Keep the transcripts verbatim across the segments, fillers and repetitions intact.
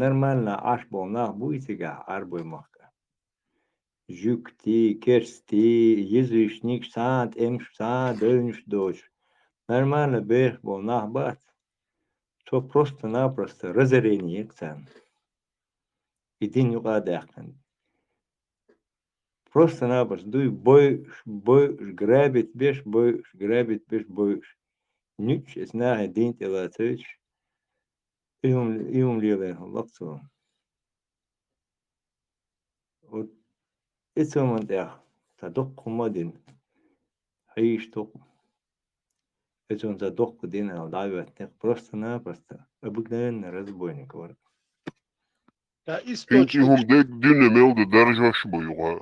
Нормально Ӏаш болу нах буй цигахь Ӏарбой махка. Жуьгтий, керстий, язычникаш, цхьа а тӀемаш, цхьа а девнаш доцуш. Нормально бехаш болу нах бац. Цо просто-напросто разорение ян царна. И дин юкъа а даьккхина. Просто-напросто дуй бойуш, бойуш, грабить беш, бойуш, грабить беш, бойуш. Нуьцкъаш эца нахе дин тӀе лацойтуш, и хӀума, и хӀума лелайна хӀаллакх цо. Вот и цоман тӀехь цхьа доккха хӀума а дина, хьийш тукъу. И цунна цхьа доккха дина аьлла дӀа а веттинехь, просто-напросто обыкновенный разбойник вара. Ткъа и хӀума дерг дуьне мел ду даржош бу юха.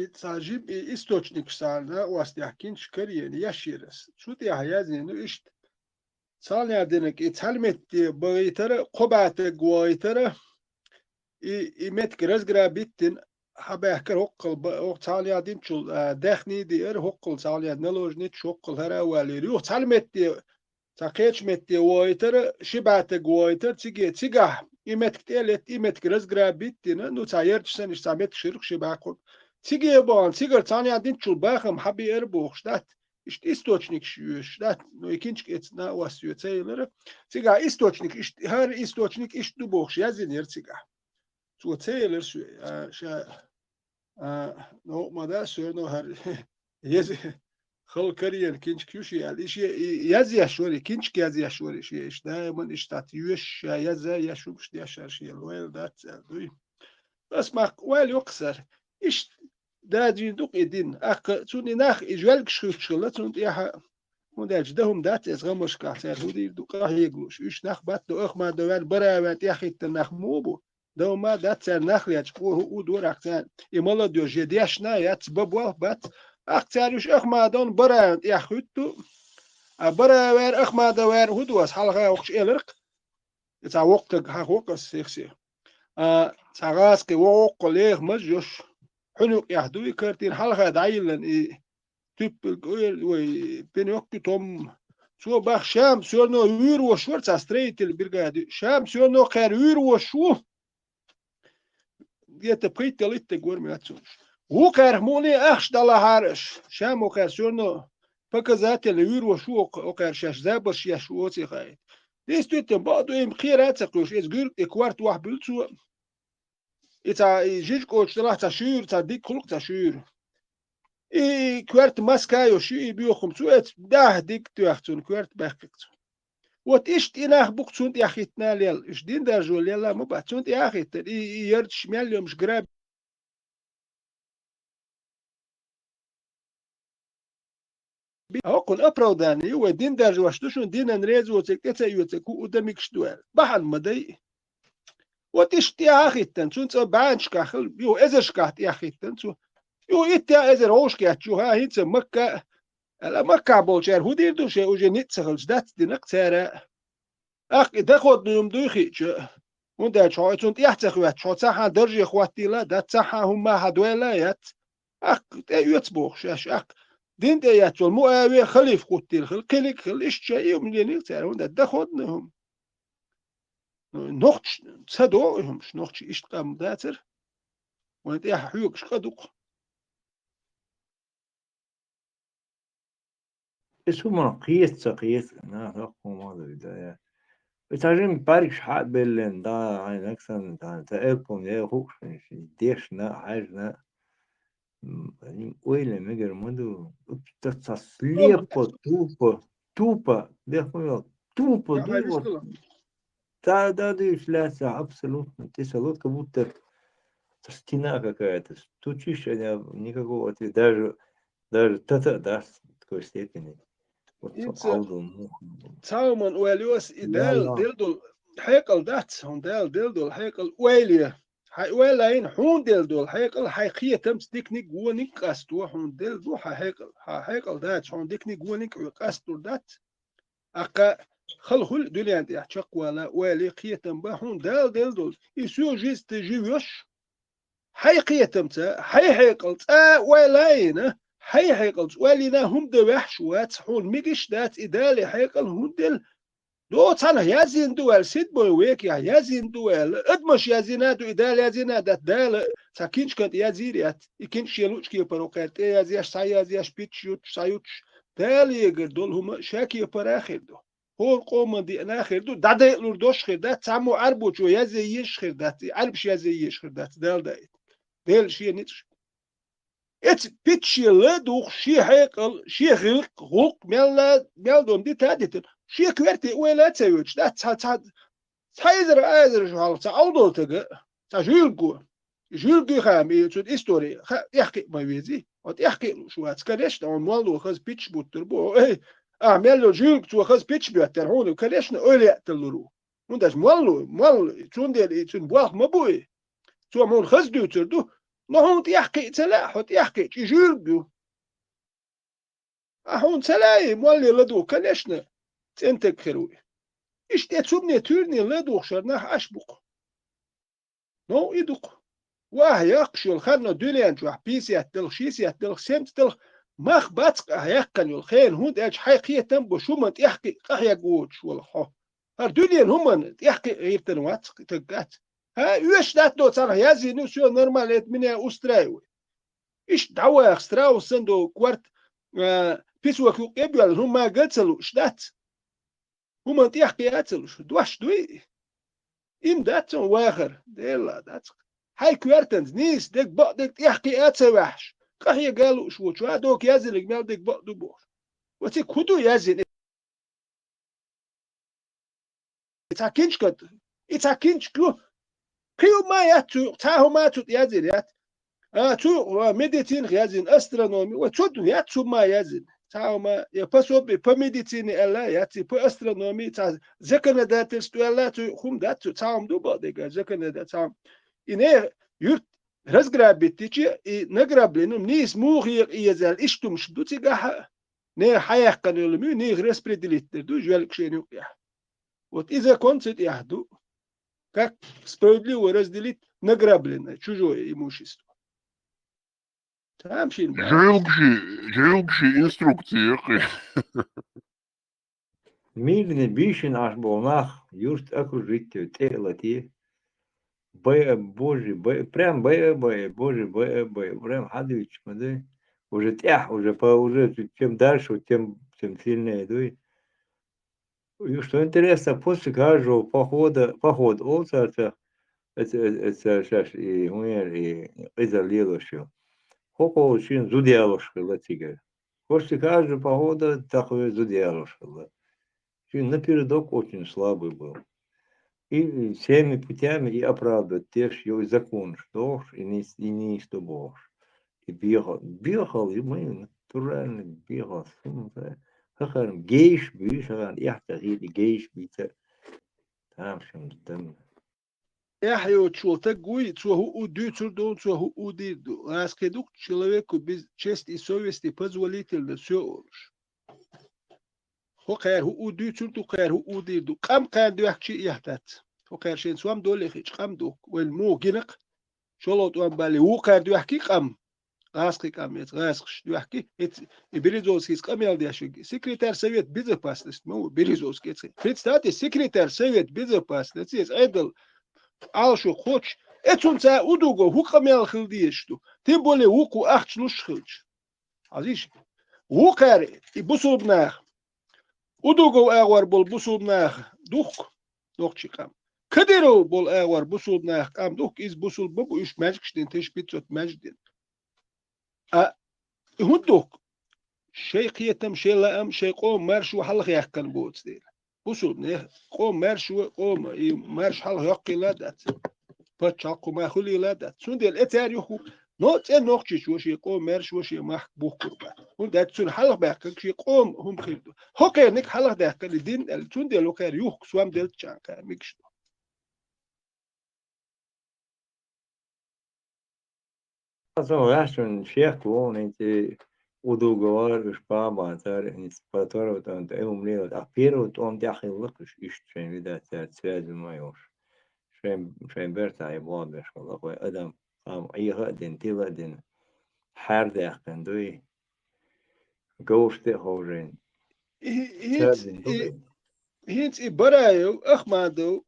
И цхьа жима и источникаш царна оцу тӀехь кинчкаш карийна еш яра ас. Цу тӀехь яздина ду иштта. Цхьана динарг и цхьана метте бахийтара, кхо бӀе стаг вахийтара, и, и меттиг разграбить дина, хьабаьхкара хӀоккхул ба-, хӀокху цхьана динчул, а, даьхний диара, хӀоккхул цхьана наложниц, хӀоккхул хӀара а валийра. Юха цхьана метте, цхьа кхечу метте вахийтара, ши бӀе стаг вахийтара, циге, цигахь и меттиг тӀе а летта, и меттиг разграбить дина, ну, цхьа ярташ санна, иштта цхьа меттиг ширх ши бӀе кху. Циге а бахана, цигара цхьана динчул бахам хьабеара бохуш дац. Иштта источникаш йоьшуш дац, ну, и кинчка эца накъост йоь ца елира. Цигахь источник, иштта, хӀара источник иштта ду бохуш, яздина яра цигахь. Цо ца елира соь, а, ша, а, новкъа ма дац, соьрно хӀара еза хала карийна кинчка ю шен аьлла. И шен, и язъеш вара, и кинчка язъеш вара, и шен, иштта даиман иштта йоьшуш, ша язъеш хӀумаш деш ша шен лойла дац аьлла дуй. Ас махка ойла йоккху сара. Иштта дадийна ду-кх и дин. Аккха цунна и нах, и жоьлгаш хуьттуш хилла, цунна тӀехьа, хӀунда аьлча дан хӀума дац эца гӀамаршкахь, цара хӀун дийр ду, къахьегалуш. Уьш нах бац ду, Ахмадов ваьлла, Бараев ваьлла тӀехӀиттина нах муха бу? Дан хӀума дац цара нах лечкъо, хӀу у дора аккха царна. И молодёжь я дешна яц, бан болх бац. Аккха цара уьш Ахмадовна, Бараевна тӀехӀуьтту. А Бараев ваьлла, Ахмадов ваьлла хӀун ду ас хьалха воккхуш эларх? И цхьа воккхаг хьахо-кх ас сих-сих. А, цхьа гӀазкхи воккха леха маж йош, хьуьнуьйкъехь дуй картина, хьалха дӀайиллина и туьппиг, ой, пенёк ю том. Цо бах Шам соьрно вуьйр вош вара цхьа строитель бригади. Шам соьрно кхаьра вуьйр вош ву. Где-то пхийтта-ялхийтта стаг вара моьтту цунаш. Вукхаьрах мукъане ахча дӀалахьара аша. Шамо кхаьра соьрно показательно вуьйр вош ву, окх-, окхаьра шаьш забарш еш ву оцу хаийта. Действительно, бакъду, им кхера а ца кхуьйсуш, иза гуьрга тӀе корта вахьбуьллу цо. И цхьа, и жижиг коча далахь цхьа шуьйра, цхьа дика хуьлу-кх цхьа шуьйра. И коьрта маска йош ю, и боьхам цо эцна, дахьа дика тоьхна цунна, коьрта баьккхи-кх цо. Вот иштта и нах бу-кх цунна тӀехь хӀиттина лелла. Уьш дин даржо лелла ма бац, цунна тӀехь а хӀиттина. И, и ярташ мел йомаш граб ХӀокхунна оправдание ю, вай дин даржош ду шуна, динан реза воцург тӀе ца оьцург хӀу у дан мегаш ду аьлла. Бахьана ма дай. Вот иштта тӀехьа а хӀиттина, цунна цӀа бӀаьнашкахь хила, юха эзаршкахь тӀехьа хӀиттина цо. Юха итт эзар вовшахкхетча, юха хӀинца Макка, аьлла, Маккахь болчара хӀун дийр ду шайн уже ницкъ ца хилча, дац динарг цара. Аккха и доходный хӀума дуй хиъча, хӀунда аьлча хьо и цунна тӀехь ца хӀоьттуш, хьо цхьаьхьа дарже хӀоттийла а дац, цхьаьхьа хӀумма хьан дойла а яц. Аккха тӀе оьцу бохуш шаьш, аккха дин тӀе эцча волу Муавия халифа хӀуттийла хила, кхиниг а хила, иштта шайн и хӀума лелийла цара, хӀунда аьлча доходный хӀума. Ну, нохчаша ца догӀу и хӀумаш, нохчий иштта къам дацара. Вайн тӀехь хьоьгуш къа ду-кх. Иза хӀуманах кхета ца кхета, нах хӀокху хӀума ду, да, я. Иза хьажим паргаш хьа а беллина, да, хьайнаг санна, да, ца элпун, я хууш, дешна, хьаьжна. М, ойла мегар ма ду. Ца, ца слепо, тупо, тупо, дехуй, тупо дуй, вот. Да, да, да, инфляция, абсолютно. Ты солодка, будто стена какая-то. Стучишь, а никакого ответа. Даже, даже тата, да, в такой степени. Вот. Инца, цхьа хӀуман ойла йо ас, и Дала делла долу хьекъал дац, хьуна Дала делла долу хьекъал ойла е. Хьайн ойла йина, хьуна делла долу хьекъал, хьайн кхетамца диканиг, вониг къасто, хьуна делла ду хьан хьекъал. Хьан хьекъал дац, хьуна диканиг, вониг къастор дац. Аккха хала хуьлу дуьнен тӀехь чекхвала, ойла е, кхетам бан, хьуна Дала делла долу. И всю жизнь ты живёшь, хьайн кхетамца, хьайн хьекъалца ойла а йина, хьайн хьекъалца ойла йина, хӀума дан ваьхьаш вац, хьуна мегаш а дац, и Дала хьекъал хӀунда делла, Доцанах язйина ду аьлла, седьмой векехь язйина ду аьлла, адамаш язйина ду, и Дала язйина дац, Дала цхьа кинчкан тӀе язйийр яц. И кинчка шен луучу кепара кхаьр тӀе язъеш, схьаязъеш, питча юттуш, схьаюттуш, Дала егар долу хӀума ша кепара а хир ду. ХӀора къоман деана а хир ду, дӀадайалур долуш хир дац, цхьаммо Ӏарбочо язъе езаш хир дац, и Ӏарбаш язъе езаш хир дац, Дала даийта. Дела шен ницкъаш. Эца питча шен ладугӀуш, шен хьекъал, шен гӀиллакх, гӀуллакх мел а, мел долу дита а дитина, шен коьрте ойла а ца йойтуш, дац цхьа, цхьа, цхьа эзар, а эзар шо хьалха цхьа Ӏовдал тага, цхьа жуьлго. Жуьлгий хаам, и цуьнан истори, ха, тӀехкхиа ма везий. Хьо тӀехкхиа лууш вац, конечно, хьуна молло хаза питча буттур бу, эй, ахьа мел йолу жуьлга цо хаза питча боьттара, хьуна, конечно, ойла яа тарлур ву. ХӀунда аьлча молло, молло, цундела и цуьнан болх ма бу и. Цо хьуна хаза дуьйцур ду, но хьуна тӀехкхиа ца лаьа, хьо тӀехкхиъча и жуьлга ю. Ахьа хьуна ца лаьий, молле ладугӀу, конечно, цӀена таг хир ву и. Иштта тӀе цумне туьйранна ладугӀушара нах Ӏаш бу-кх. Ну, и ду-кх. Ва ахьа яккхаш йолу хан дуьнен чохь пятьдесят далахь, шестьдесят далахь, семьдесят далахь, мах бац-кх ахьа яьккхина йолу хенан, хӀунда аьлча хьайн кхетам а бу, шу ма тӀехкхиъ къахьегна воцуш волу хьо. ХӀара дуьненан хӀуманна тӀехкхиъ гӀиртина вац-кх таг дац. ХӀа, оьшуш дац до царах язйина, всё нормально, это меня устраивает. Иштта дӀаваха страус санна до корта, а, песок юккъе а боьлла, хӀума ма ган ца лууш дац. ХӀуманна тӀехкхиа а ца лууш, дош дуй? Им дац цунна вахар, Дела дац. Хьайн коьртанца нийса дерг бакъдерг тӀехкхиа а ца ваьхьаш, къахьега а лууш воцуш, а дока язйинарг мел дерг бакъ ду бохуш. Оциг хӀун ду язйина? И цхьа кинчка, и цхьа кинчка ю. Кхин хӀума яц цу юкъа, цхьа хӀума цу тӀе язйина яц. А, цу юкъа, а, медицинах язйина, астрономи, вай цу ду яц хӀума язйина. Цхьа хӀума, я пособие по медицине аьлла яц, и по астрономии, цхьа законодательство аьлла, цу юкъа хӀума дац цу, цхьа хӀума ду бакъдерг, законодательство, цхьа хӀума. И нехан юрт разграбить дича, и награбленум нийса муха екъа еза аьлла, иштта хӀумаш ду цигахь а. Нехан хьаяьккхина йолу муьй, нехан распределить дер ду, жоьлга шена юкъехь. Вот и закон цу тӀехь ду. Как справедливо разделить награбленное, чужое имущество. Тамашийна бара. Жуьлгаши, жуьлгаши инструкция кхи. Мирный бийшина Ӏаш болу нах, юрт окружить, тӀе а латий. Бай, божи, бай, прям бай, бай, божи, бай, бай, прям хьадуьйцуш ма дай. Уже тӀехь, уже по, уже чем дальше, тем, тем сильнее дуй. И что интересно, после каждого похода, поход олу цара цех, эца, эца, эца шаьш и хӀун яра, и къиза лелош ю. ХӀокхо шен зуда ялош хилла цигара. После каждого похода тахве зуда ялош хилла. Шен напередок очень слабый был. И всеми путями и оправдывать деш, йо, и законаш дохуш, и нийс-, и нийса ду бохуш. И бехал, бехал, и мы натурально бехал, сумма, хахарна гейш буьйш, хахарна эхь ца хилла, гейш буьйца. Тамашийна дам. Эхь йоцуш волу таг вуй, цо хӀуъу дуьйцур ду, цо хӀуъу дийр ду. Аса кхин ду-кх человеку без чести и совести позволительно всё олуш. ХӀокхара хӀуъу дуьйцур ду, кхара хӀуъу дийр ду. Къам кхарна доьхкича а эхь дац. ХӀокхара шен сом доле хиъча къам ду-кх. Вайна муха гина-кх? ШолгӀа тӀом бале, вукхара доьхкий къам? ГӀазкхи къам эца, гӀазкхаш доьхкий? Эца и Березовскийс къамел деш верг. Секретарь Совет Безопасности ма ву Березовский эца. Представьте, секретарь Совет Безопасности эца Ӏедал Ӏалашо кхочуш, эцунца Удугов хӀун къамел хила дезаш ду? Тем более вукхо ахча луш хилча. Хьажийша, вукхара и бусулба наха, Удугов агӀор болу бусулба наха духку нохчий къам. Кадыров болу агӀор бусулба наха къам духку, иза бусулба ма бу, уьш маьждигаш дина, тысяча пятьсот маьждиг дина. А и хӀунда духку? Шайн кхетам, шайн лаам, шайн къоман маршо хьалхаяьккхина боцу дела. Бусулба нехан къоман маршо, къоман и маршо хьалха йоккхийла а дац. Пачхьалкх хӀума хуьлийла а дац. Цундела эцара юхху, но цӀена нохчичо шен къоман маршо, шен махка бухкур бац. ХӀунда аьлча цунна хьалха баьккхинарг шен къоман хӀума хир ду. ХӀокхерниг хьалха даьккхина и дин аьлла, цундела хӀокхара юхху сом делчча кхара мегаш ду. Аса ваьшун шех вон эти удугавар уж паба цар, эти патору тон тӀе умле, а первый тӀом тӀехь хилла уж иштта шайн вида цар связи ма йолуш. Шайн, шайн бертахь и боху беш хилла, хой адам, ам Ӏеха а дина, тила а дина, хьаьрдаьккхина дуй, говш тӀе а ховжийна. И, и, Цаьрзина и, дуй. хӀинца и Бараев, Ахмадов,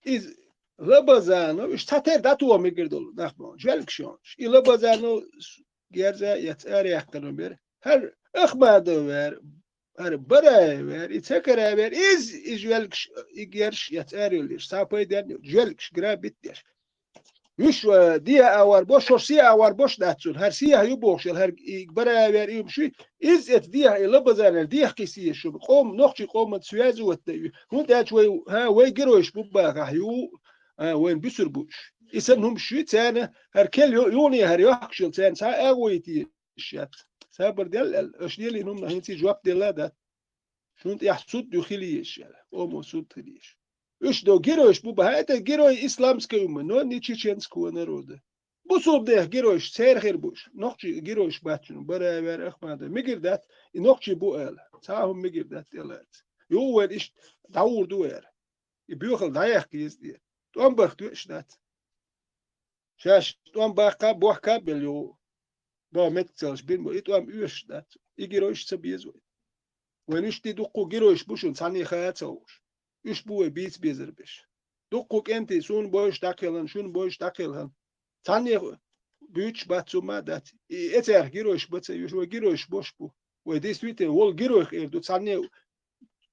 и Лабазанов, уж цхьатера дӀатоха мегар долу нах боху, жоьлгаш йолуш. И Лабазанов герза яц, араяьккхина бара. ХӀара Ахмадов вара, хӀара Бараев вара, и ца кара вара, иза, и жоьлгаш, и герзаш яц, арайолуш, цхьа пайда а йолуш, жоьлгаш, грабить деш. Уьш, э, дехьа агӀор бо, шуьша сехьа агӀор бош дац цунна. ХӀара сехьа ю бохуш, хӀара и Бараев вара, и хӀума шуьй, иза эца дехьа, и Лабазанера дехьа кхийса еза шу. Къом-, нохчий къоман связывать дан ю. ХӀунда аьлча вай, хӀа, вай геройш бу бахахь ю, а, вайна буьсур бу уьш. И санна хӀума шуьй, царна хӀара кел ю-, юхне хӀара йохкуш йолу, царна цхьа а агӀо йита езаш яц. Сабар дел аьлла, аша лелийна хӀуманах хӀинца жоп делла а дац. Шуна тӀехь суд ю хила езаш аьлла, омо суд хила езаш. Уьш ду геройш бу бахьа, это герой исламского ума, но не чеченского народа. Бусулба нехан геройш церан хир бу уьш. Нохчий геройш бац шуна, Бараев вара, Ахмадов. Мегар дац, и нохчий бу ала. Цхьа а хӀума мегар дац тӀелаца. Юха вайн иштта дӀагӀур ду вара. И боьхалла дӀаяккха еза тӀера. ТӀом барх тоьаш дац. Шаьш тӀом баккха, бохка а белла ю, боху меттиг ца луш бина бу, и тӀом оьшуш дац. И геройш ца беза вай. Вайн иштта дуккха геройш бу шуна, цхьанне хаа ца хууш. Уьш бу вай бийца безар берш. Дуккха кӀентий, суна бойуш дӀакхелхина, шуна бойуш дӀакхелхина. Цхьанне буьйцуш бац, цу ма дац. И эцарх геройш бац, уьш вай геройш бош бу. Вай действительно, волу геройх эр ду, цхьанне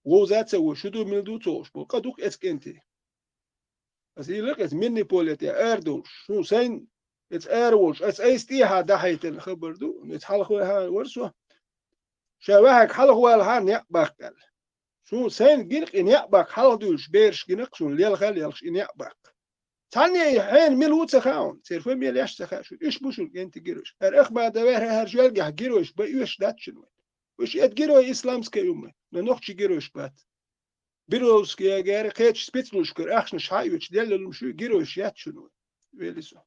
вовза а ца вуй, шу ду, мила ду ца хууш бу. Къа дукха эца кӀентий. Аса ийла кхеза, минный поле тӀе ара долуш. Шун сайн эца ара волуш, аса айса тӀехьа дахьайтина хабар ду, эца хьалха ваьхьа вара со. Ша ваьхьаг хьалха валахьа, некъ баккха аьлла. Шун сайн гина и некъ баккха, хьалха дуьйлуш бераш гина, шун лелха лелхаш и некъ баккха. Цхьанне и хьена мила ву ца хаьа, церан фамилеш ца хаьа шуна. Уьш бу шуна кӀентий геройш. ХӀара Ахмадов вара, хӀара жоьлгехь геройш бан оьшуш дац шуна вайн. Уьш эта герой исламский ума, но нохчий геройш бац. Березовская гара кхечу спецслужбашкара ахчанаш хьаоьцуш делла лума шуьйра геройш яц шуна вайн. Вели со.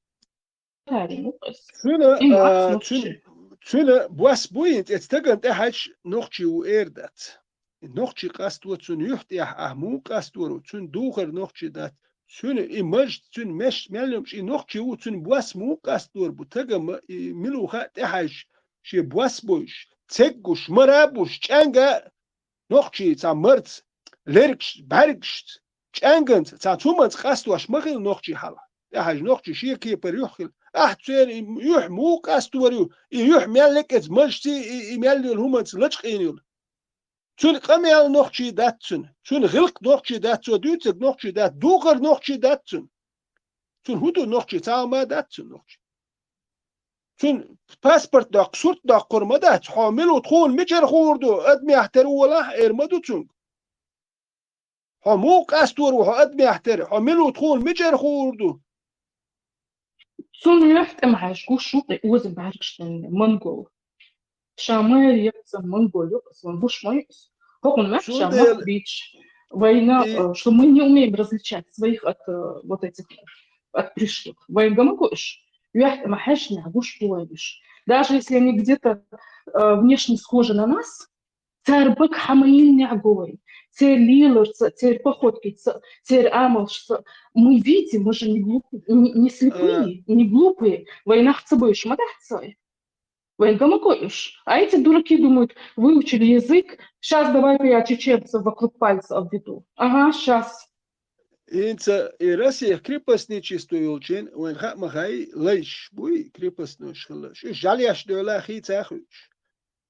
Цуьнан, а, цуьнан, цуьнан бос буй, эца стагана тӀехьаьжча нохчий ву эр дац. И нохчий къасто цуьнан юьхь тӀехь ахь муха къастор ву, цуьнан духар нохчий дац. Цуьнан и маж, цуьнан меш мел йомаш, и нохчий ву, цуьнан бос муха къастор бу, тагама и мила ву хаьа тӀехьаьжча, шен бос буйш, цеггуш, мара буш, чӀенга а, нохчий цхьа марца, лергаш, бӀаьргашца, чӀенганца, цхьа цуманца къастош ма хила нохчий хьалха. ТӀехьаьжча нохчий шен кепара юьхь хила. Ахь церан и юьхь муха къастор ю, и юьхь мел лекӀаца мажций, и, и мел йолу хӀуманца лачкъийна йолу. Цуьнан къамел нохчий дац цуьнан. Цуьнан гӀиллакх нохчий дац, цо дуьйцург нохчий дац, духар нохчий дац цуьнан. Цуьнан хӀун ду нохчий? Цхьа а ма дац цуьнан нохчий. Цуьнан паспорт доккху, сурт доккхур ма дац. Хьо мила ву, тхуна мичара хуур ду? Адамехь тера волахь, эр ма ду цуьнга. Хьо муха къастор ву, хьо адамехь тера? Хьо мила ву, тхуна мичара хуур ду? Цунна юьхь тӀе ма хьаьжча, гуш ю-кх и оза бӀаьргаш тӀе монгол. Ша ма яра, ца монгол ю-кх, сан гуш ма ю-кх. ХӀокхунна мах ша мах бийцаш. Вайна, э, что мы не умеем различать своих от, э, вот этих, от пришлых. Вайна ма гуш. Юьхь тӀе ма хьаьжча, гуш бу вайна уьш. Даже если они где-то, э, внешне схожи на нас, цара бага хьан ма йиннехь го вай, церан леларца, церан походкица, церан амалшца. Мы видим, мы же не глуп-, не, не слепые, не глупые. Вай нах ца бовзуш ма дац вай. Вайна ма гуш. А эти дураки думают, выучили язык, щас давай-ка я чеченцев вокруг пальца обведу. Ага, щас. ХӀинца и Россия крепостничество йолчийн, вайна хаа ма хаьий, лайш буй крепостнойш хилла. Уьш жӀаьлеш девлла хийца а хуьйцуш.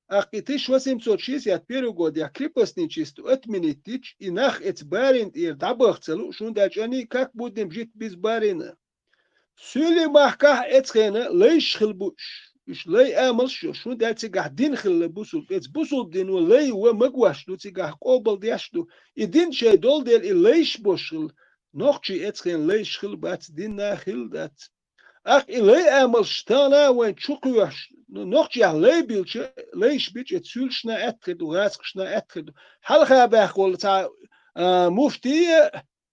Аккха и тысяча восемьсот шестьдесят первый годехь крепостничество отменить дича, и нах эца барина тӀера дӀабаха ца лууш, хӀунда аьлча они как будем жить без барина. Суьйлийн махкахь эцхена лайш хила бууш, уьш лай амалш йолуш, хӀунда аьлча цигахь дин хилла бусулба, эца бусулба дино лай ва магош ду, цигахь къобалдеш ду. И дин шайн долу дела и лайш бош хила. Нохчий эцхена лайш хила бац, динна хила дац. Аккха и лай амалш тахана а вайн чу кхоьхьуш, ну, нохчех лай билча, лайш бича, эца суьйлашна аьтта хир ду, гӀазкхашна аьтта хир ду. Хьалха баьхколу цхьа, а, муфтий,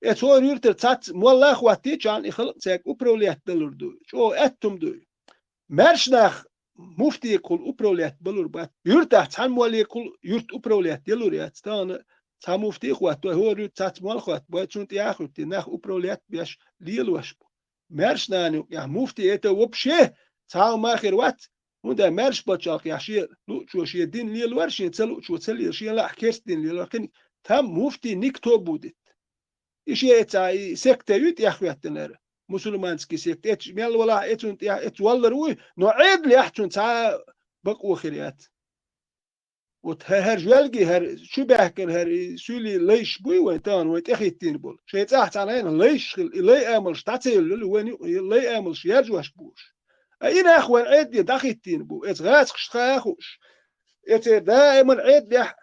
эца хӀора юьртара цхьацца молла а хӀоттийча, и халкъ цаьрга управлять далур ду. ЧӀогӀа аьтту хӀума ду. Маьрша нах муфтийгахула управлять балур бац. Юьртахь цхьана моллигахула юрт управлять ялур яц. Тахана цхьа муфтий а хӀоттадой, хӀора юьрта цхьацца молла хӀоттабой, цунна тӀе а хӀуьттий, нах управлять беш лелош бу. Маьрша нахана юкъахь муфтий это вообще цхьа а ма хир вац, хӀунда аьлча маьрша пачхьалкхехь шен луучо шен дин лелор, шен ца луучо ца лела, шен лаахь керста дин лелор, кхин там муфти никто будет. И шеца и секта ю тӀехветтанара, мусульманский секта. Эц мел валахь, эцун тӀех, эц валлар вуй, но Ӏедалехь цун цхьа бакъо хир яц. Вот хӀа-, хӀара жоьлги, хӀара чу баьхкина, хӀара и суьйли лайш буй вайн тахана, вайн тӀехиттийна болу. Шайн цӀахь цхьана лайш хила, и лай амалш дӀа ца йиллал, вайн юкъа и лай амалш яржош бу уьш. А и нах вайн Ӏедале дӀахиттийна бу, эца гӀазкхашна хаа хууш. Эцеран даиман Ӏедалехь,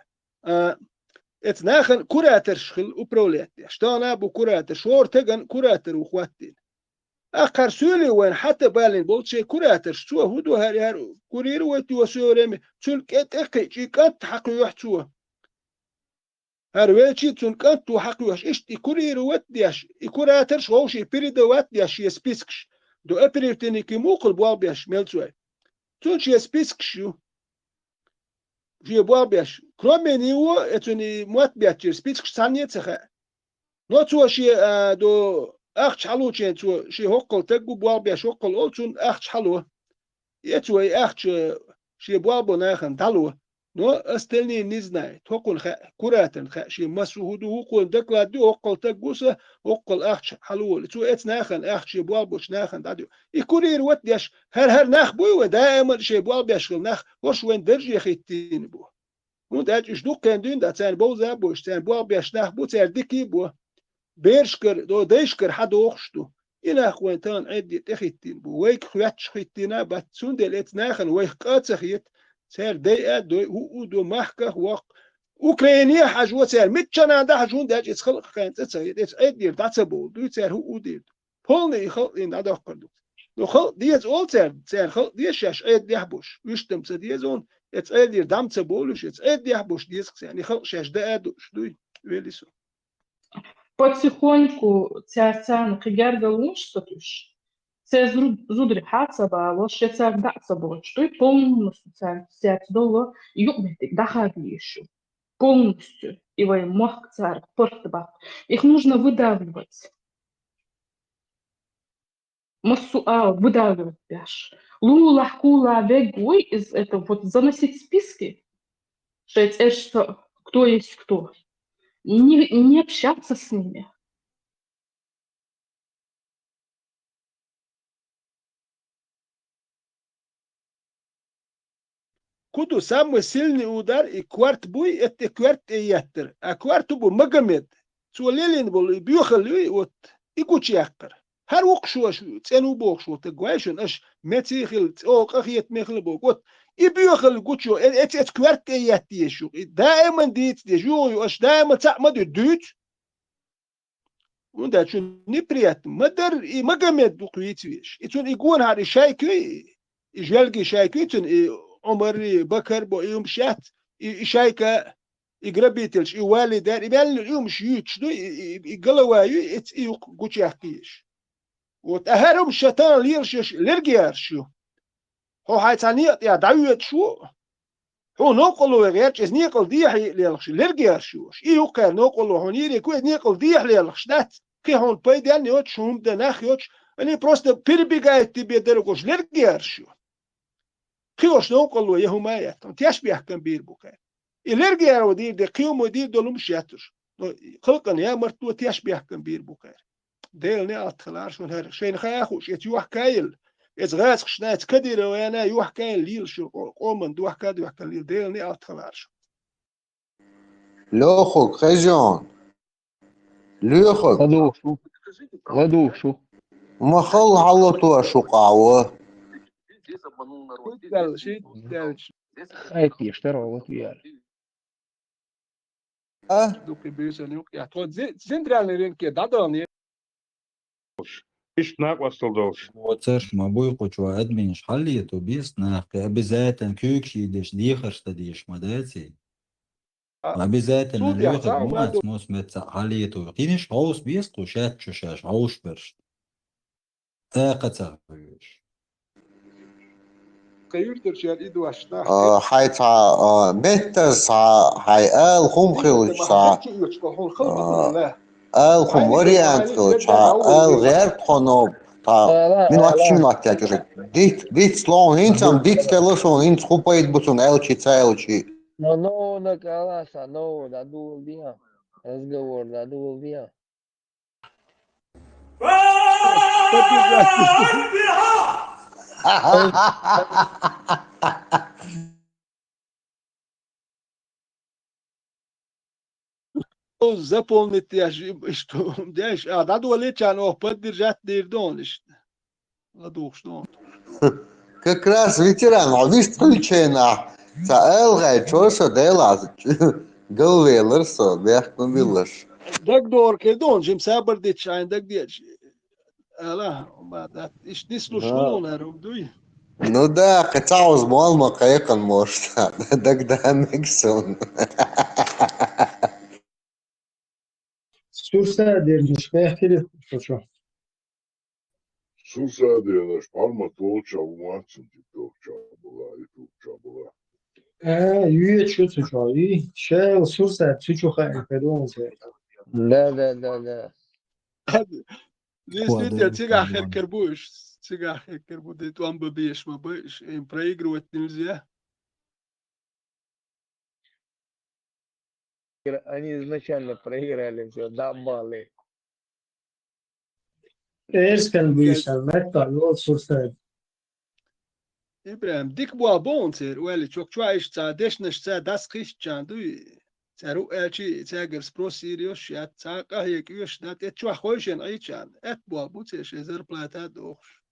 а, эца нахана кураторш хила управлять деш. Тахана бу куратор, шора тагана куратор ву хӀоттийна. Аккхар суьйли вайн хьатта балийна болчу шайн кураторш, цо хӀун ду хӀара, хӀара курировать йо всё время, цуьнан кӀе-, тӀекхиъча и кӀант хьакхоьхьу цо. ХӀара велчи цуьнан кӀант ву хьакхоьхьуш, иштта и курировать деш, и кураторш вовший передавать деш шен спискаш. До оперативники муххал болх беш мелцой. Цуьнан шен спискаш ю. Шен болх беш. Кроме него, эцуьнан и мотт беттера спискаш цхьанне а ца хаьа. Но цо шен, а, до ахча хьалучен цо шен хӀоккхал таг ву болх беш, хӀоккхал олу цунна ахча хьало. Эца вай ахча шен болх бо нахана дӀало. Но остальные не знают. ХӀокхунна хаьа, кураторна хаьа, шен массо хӀун ду, хӀокхунна доклад ду, хӀоккхал таг ву сан, хӀоккхал ахча хьало олу. Цо эца нахана ахча шен болх бочу нахана дӀадо. И курировать деш, хӀара-хӀара нах буй вайн, даиман шайн болх беш хила нах, хӀорш вайн дарже хӀиттийна бу. ХӀунда аьлча уьш дуккхенна дуьйна дац, царна бовза а бу уьш, царна болх беш нах бу, цара дика а бо. Берашкара, до дайшкара хьан дохуш ду. И нах вайн тахана Ӏедале тӀехиттийна бу. Вайга хоьттуш хӀиттийна а бац, цундела эца нахана вайх къа а ца хета, цара дайа а дой, хӀуъу а до, махках а воккху. Украине а хьажо цара, миччанхьа а хьажо, хӀунда аьлча эца халкъах кхайна цӀа ца хета, эца Ӏедалера дӀа ца бовлу дуй, цара хӀуъу а дийр ду. Полный и халкъ дийна дӀадоккхур ду. Ну, халкъ деза олу цаьрга, цаьрга халкъ деза шаьш Ӏедалехь болуш. Уьш-м ца деза хьуна, эца Ӏедалера дӀа-м ца бовлуш, эца Ӏедалехь болуш деза-кх царна, и халкъ шаьш даа а дууш дуй, вели со. Потихоньку цаьрца кхин гергарлонаш ца туьйсуш, церан зу-, зударий хьа а ца балош, я цаьрга дӀа а ца боцуш дуй, полностью цаьрца, цаьрца долу юкъаметтиг дӀахаба езаш ю. Полностью. И вайн мохк цаьрга паргӀатбаккха. Их нужно выдавливать. Массо а выдавливать беш. Лулахь кхула вег вуй из, это вот заносить списки, шайн цӀерашца кто есть кто. Не, не общаться с ними. Кху ду самый сильный удар, и корта буй, это корта тӀе еттар. А корта бу Магомед. Цо лелийна болу и боьхалла юй, вот, и гучуяккхар. ХӀара вукху шоша, цӀена ву бохуш волу таг вай шуна, аша меца хила, цӀогӀа къахетаме хила боху. Вот, и боьхалла гучу, э-, эц-, эца корта тӀе етта езаш ю. И даиман дийца деза, юха ю, аша даиман цхьаъ ма дуьту, дуьйцу. ХӀунда аьлча неприятно ма-дарра и Магомед дукха вийца везаш. И цунна и гонахьара и шайка юй, и жоьлгий шайка юй цунна, и Ӏумар, и Бакар бо, и хӀумаш яц, и, и шайка, и грабительш, и вали дер, и мел и хӀумаш юьйцуш ду, и, и, и голова юй, эца и юккъе гучуяккха езаш. Вот, а хӀара хӀумаш ша тахана лелаш еш лергераш ю. Хьо хьайн цхьа некъа тӀехь дӀавоьдуш ву, хьуна новкъарло вай гӀерташ, иза некъал дехьа лелхаш, лергераш ю уьш. И юккъера новкъарло хьуна йийриг ву, иза некъал дехьа лелхаш дац. Кхин хьуна пайденна йоцуш, хӀума дан нах йоцуш, они просто перебегают тебе дорогу, уьш лергераш ю. Кхин уьш новкъарло я хӀума а яц, тешбехкам бийр бу кхара. И лергеро дийр де, кхин хӀума дийр долу хӀумаш яц уьш. Но халкъана ямартло тешбехкам бийр бу кхара. Делан неӀалт хилар шуна хӀара. Шайна хаа хууш, эца юьхькаелла, эца гӀазкхашна, эца Кадыровна юьхькаелла лийла шу, къо-, къоман дохка а доьхкина лийла, Делан неӀалт хилар шу. Лёхаг, хезон. Лёхаг. ЛадугӀуш ву. ЛадугӀуш ву. Ма хала хьалото шу къахьо. Шийтта, шийтта. Хай теш тара гӀо ву яра. А? Дукха буьйсанна юкъа яхьа. Тхо зе-, центральный рынке дӀадахана. Иштта накъостал долуш. Оцарш ма буй кху чу админаш хьаллето, бес нах кхин обязательно куьйгаш йийдеш, дехарш дан дезаш ма дац и. А, обязательно суд яхьа лоьхург цхьа ма а вац, ду. Мос мет цхьаъ хьаллето. Кхинаш хьовса бес кху шаьтта чу шаьш хьовш берш. ТӀаккха ца хьоьжуш. Кхин юьртара шер и дош нах. А, хьайн цхьа, а, меттаза цхьа, хьайн ала хӀума хилча цхьа, а, ала хӀума вариант хилча, ала гӀерта хьо ноб, цхьа, мин вац шин вац яьлча уже. Диц, диц лон, хӀинца ам диц тела шун, хӀинца хӀун пайда бу цунна аьлчи, ца аьлчи. Но, но, на каласа, но, да дул диа. Разговор надо было. Запомнить деш, иштта деш, а, дӀадолийчарна оха поддержать дийр ду хьуна иштта. ЛадугӀуш ду хьуна. Как раз ветеран, хьо вист хилча хьенахь, цхьа ала гӀайчо со Делахь галвелар со, бехк ма биллалаш. Дагадохар кхин ду хьуна, жима сабар дича хьайна дагадеъча. Ала, ма дац, иштта нислуш ву хьуна хӀара хӀума дуй? Ну да, кхин цхьа хьоза молла ма кхайкхина, может, дагадоагӀа мега суна. Сурсадаьрнаш бехкира шо чу? Сурсадаьрнаш, Пхьармат волча ву ваццун, тикток чу бала, ютуб чу бала. А, юье чу цу чу, и, шел сурсад цу чу хаьа хир ву церан. Да, да, да, да. Действительно, цигахь хир кар бу уж. Цигахь хир кар бу, де тӀом бан безаш ма ба уж. Им проигрывать нельзя. Они изначально проиграли всё, да, баллы. Эрскен буьйсан, меттан йола сурсад. ИбрахӀим, дика боху боху церан, ойла чок чу иштта цхьа дешнаш цхьа дӀасакхиссачарна дуй, цара хӀу аьлчи, цаьгара спрос йийр йолуш яц, цхьа къахьега оьшуш дац, тӀе чохь хойшина Ӏийчарна, аьтта боху бу церан шайн зарплата а дохуш.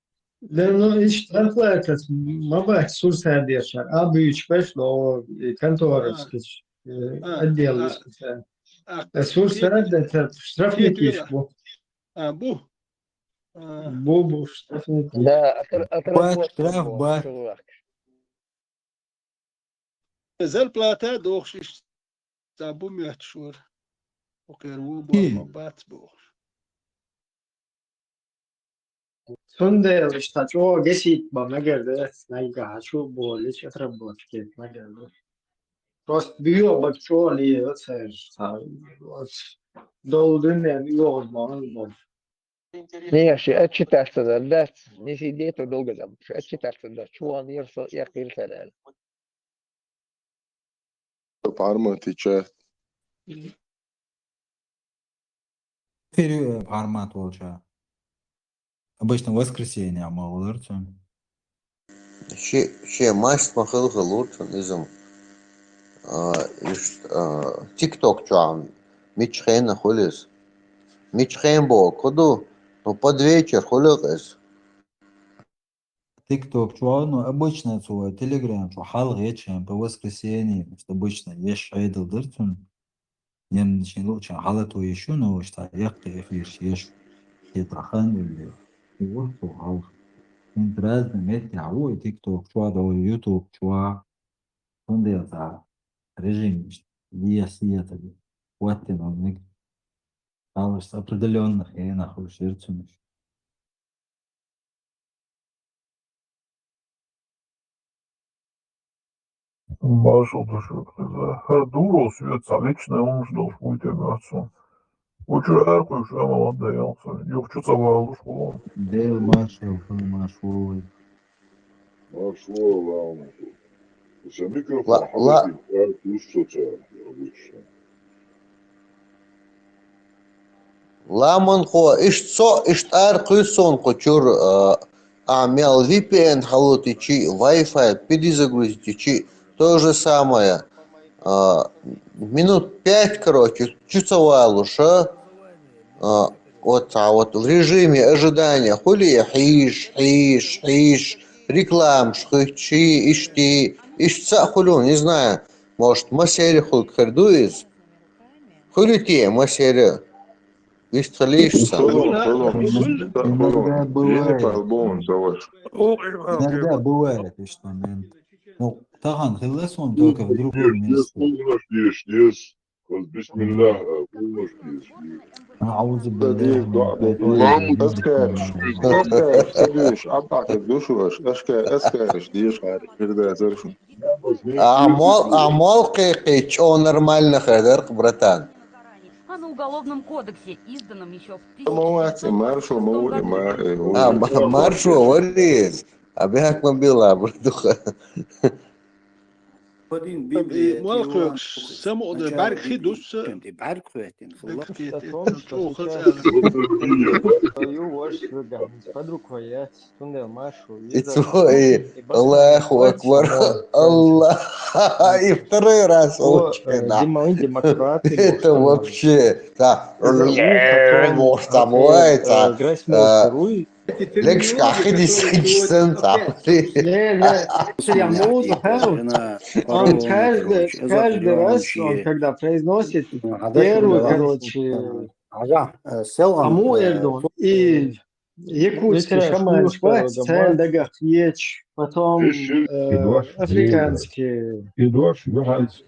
Да, ну, иштта зарплатаца ма бац сурсадаьршна, а буьйцуш беш ло, и конторовскиш, э, отдел а, иштта. А сурсадаьрша штрафник йиш бу. А, бу. А. Бу, бу, штрафник. Да, отр-, отработка штраф бу, бу. Зарплата дохуш иштта цхьа бу моьттуш вара. Укхера ву боху, ма бац бохуш. Цундела иштта чӀогӀа гесийта бан мегар дац, наггахьа чу а болуш, отработка мегар ду. Просто буьйцург чӀогӀа лела цаьрша, цхьа, оцу долу дуьненан оьгӀаз ма-, ма-, Не, ши отчитаться дан дац, не сидеть долго там, ши отчитаться дан дац, чу ван яр со, я кхир сарал. Пхьармат и чат. Пхьармат волча. Обычно воскресенье ма гӀолар цуьнан. Ши-, шен маст ма хила хила ву цуьнан иза. А, иштта, а, тикток чохь мича хенахь хуьлу иза. Мича хен боху ду, ну, под вечер хуьлу иза. Тикток чохь, ну, обычно цо телеграм чу хьалха ечхьен по воскресенье, обычно еш хьедал дара цуьнан. Ненан шен луучан хьалато йиш ю, ну, уьш цхьа яккхий эфирш еш, шен цхьа хан ю. И ву цо хьалха. ХӀинца разный меттехь ву и тикток чохь, долу ютуб чохь. Цундела цхьа режим иштта, вес ета, хӀоттина мега. Аллаш определённых хенахь хуьлуш яра цуьнан. Маршал ду шуьга, хӀара дуро соьца личный хӀуманаш долуш вуй те моьтту суна. Ву чуьра ара кхуьйсуш а ма ван дан йолу сан. Юха чу ца валуш хуьлу. Дела маршал, хӀун марш ву вай. Марш ву, Лауна. Сан микрофон ла-, хьан ла- битий, ара кхуьйсу со цара, обычно. Ламанхо, иштта со, иштта ара кхуьссу суна кху чуьра, а, ахь мел ви пи эн хьалотичи, Wi-Fi перезагрузитичи, то же самое. А, минут пять, короче, чу ца валуш, а, а, вот, а, вот в режиме ожидания хуьлий хьийш, хьийш, хьийш, рекламаш хуьттучий, иштий, иштта ца а хуьлу, не знаю, может, масех хуьлу хир ду иза? Хуьлу те масех? Вистхилийша сан. Хуьлу, хуьлу. Иногда бывает. Иногда бывает, что момент. Ну, тахана хилла суна только в другом месте. Полностью, естественно. Бисмиллах, полностью, естественно. أعوذ بالله من الشيطان الرجيم. Аскараш, аскараш, ца дуьйш, Ӏаббакар дуьшуш, аска-, аскараш дешахьара, хир дацара шуна. А мол-, а мол кхайкхийча, чӀогӀа нормально хир дара-кх, братан. А на Уголовном кодексе, изданном ещё в тысяча девятьсот двадцать шестом году. А, ма-, маршо варий иза. А бехк ма билла, братуха. Молхоьгаш самукъадар бӀарг хи дуса, бӀарг хетина хилла. Под рукой есть. Цундел Машу. И цо, и Аллаху Акбар. Аллах. И второй раз. О, э, демо-, демократы, это вообще. Да. Может, там, ой, это, э, Легшка, хидис, хидис, сэн, там. Не, не, я музыка. Он каждый, каждый раз, он когда произносит, первый, короче, Ага, э, селган, Аму, э, Эрдон и якутский шаман, цхьан дагах еча, потом, э, африканский,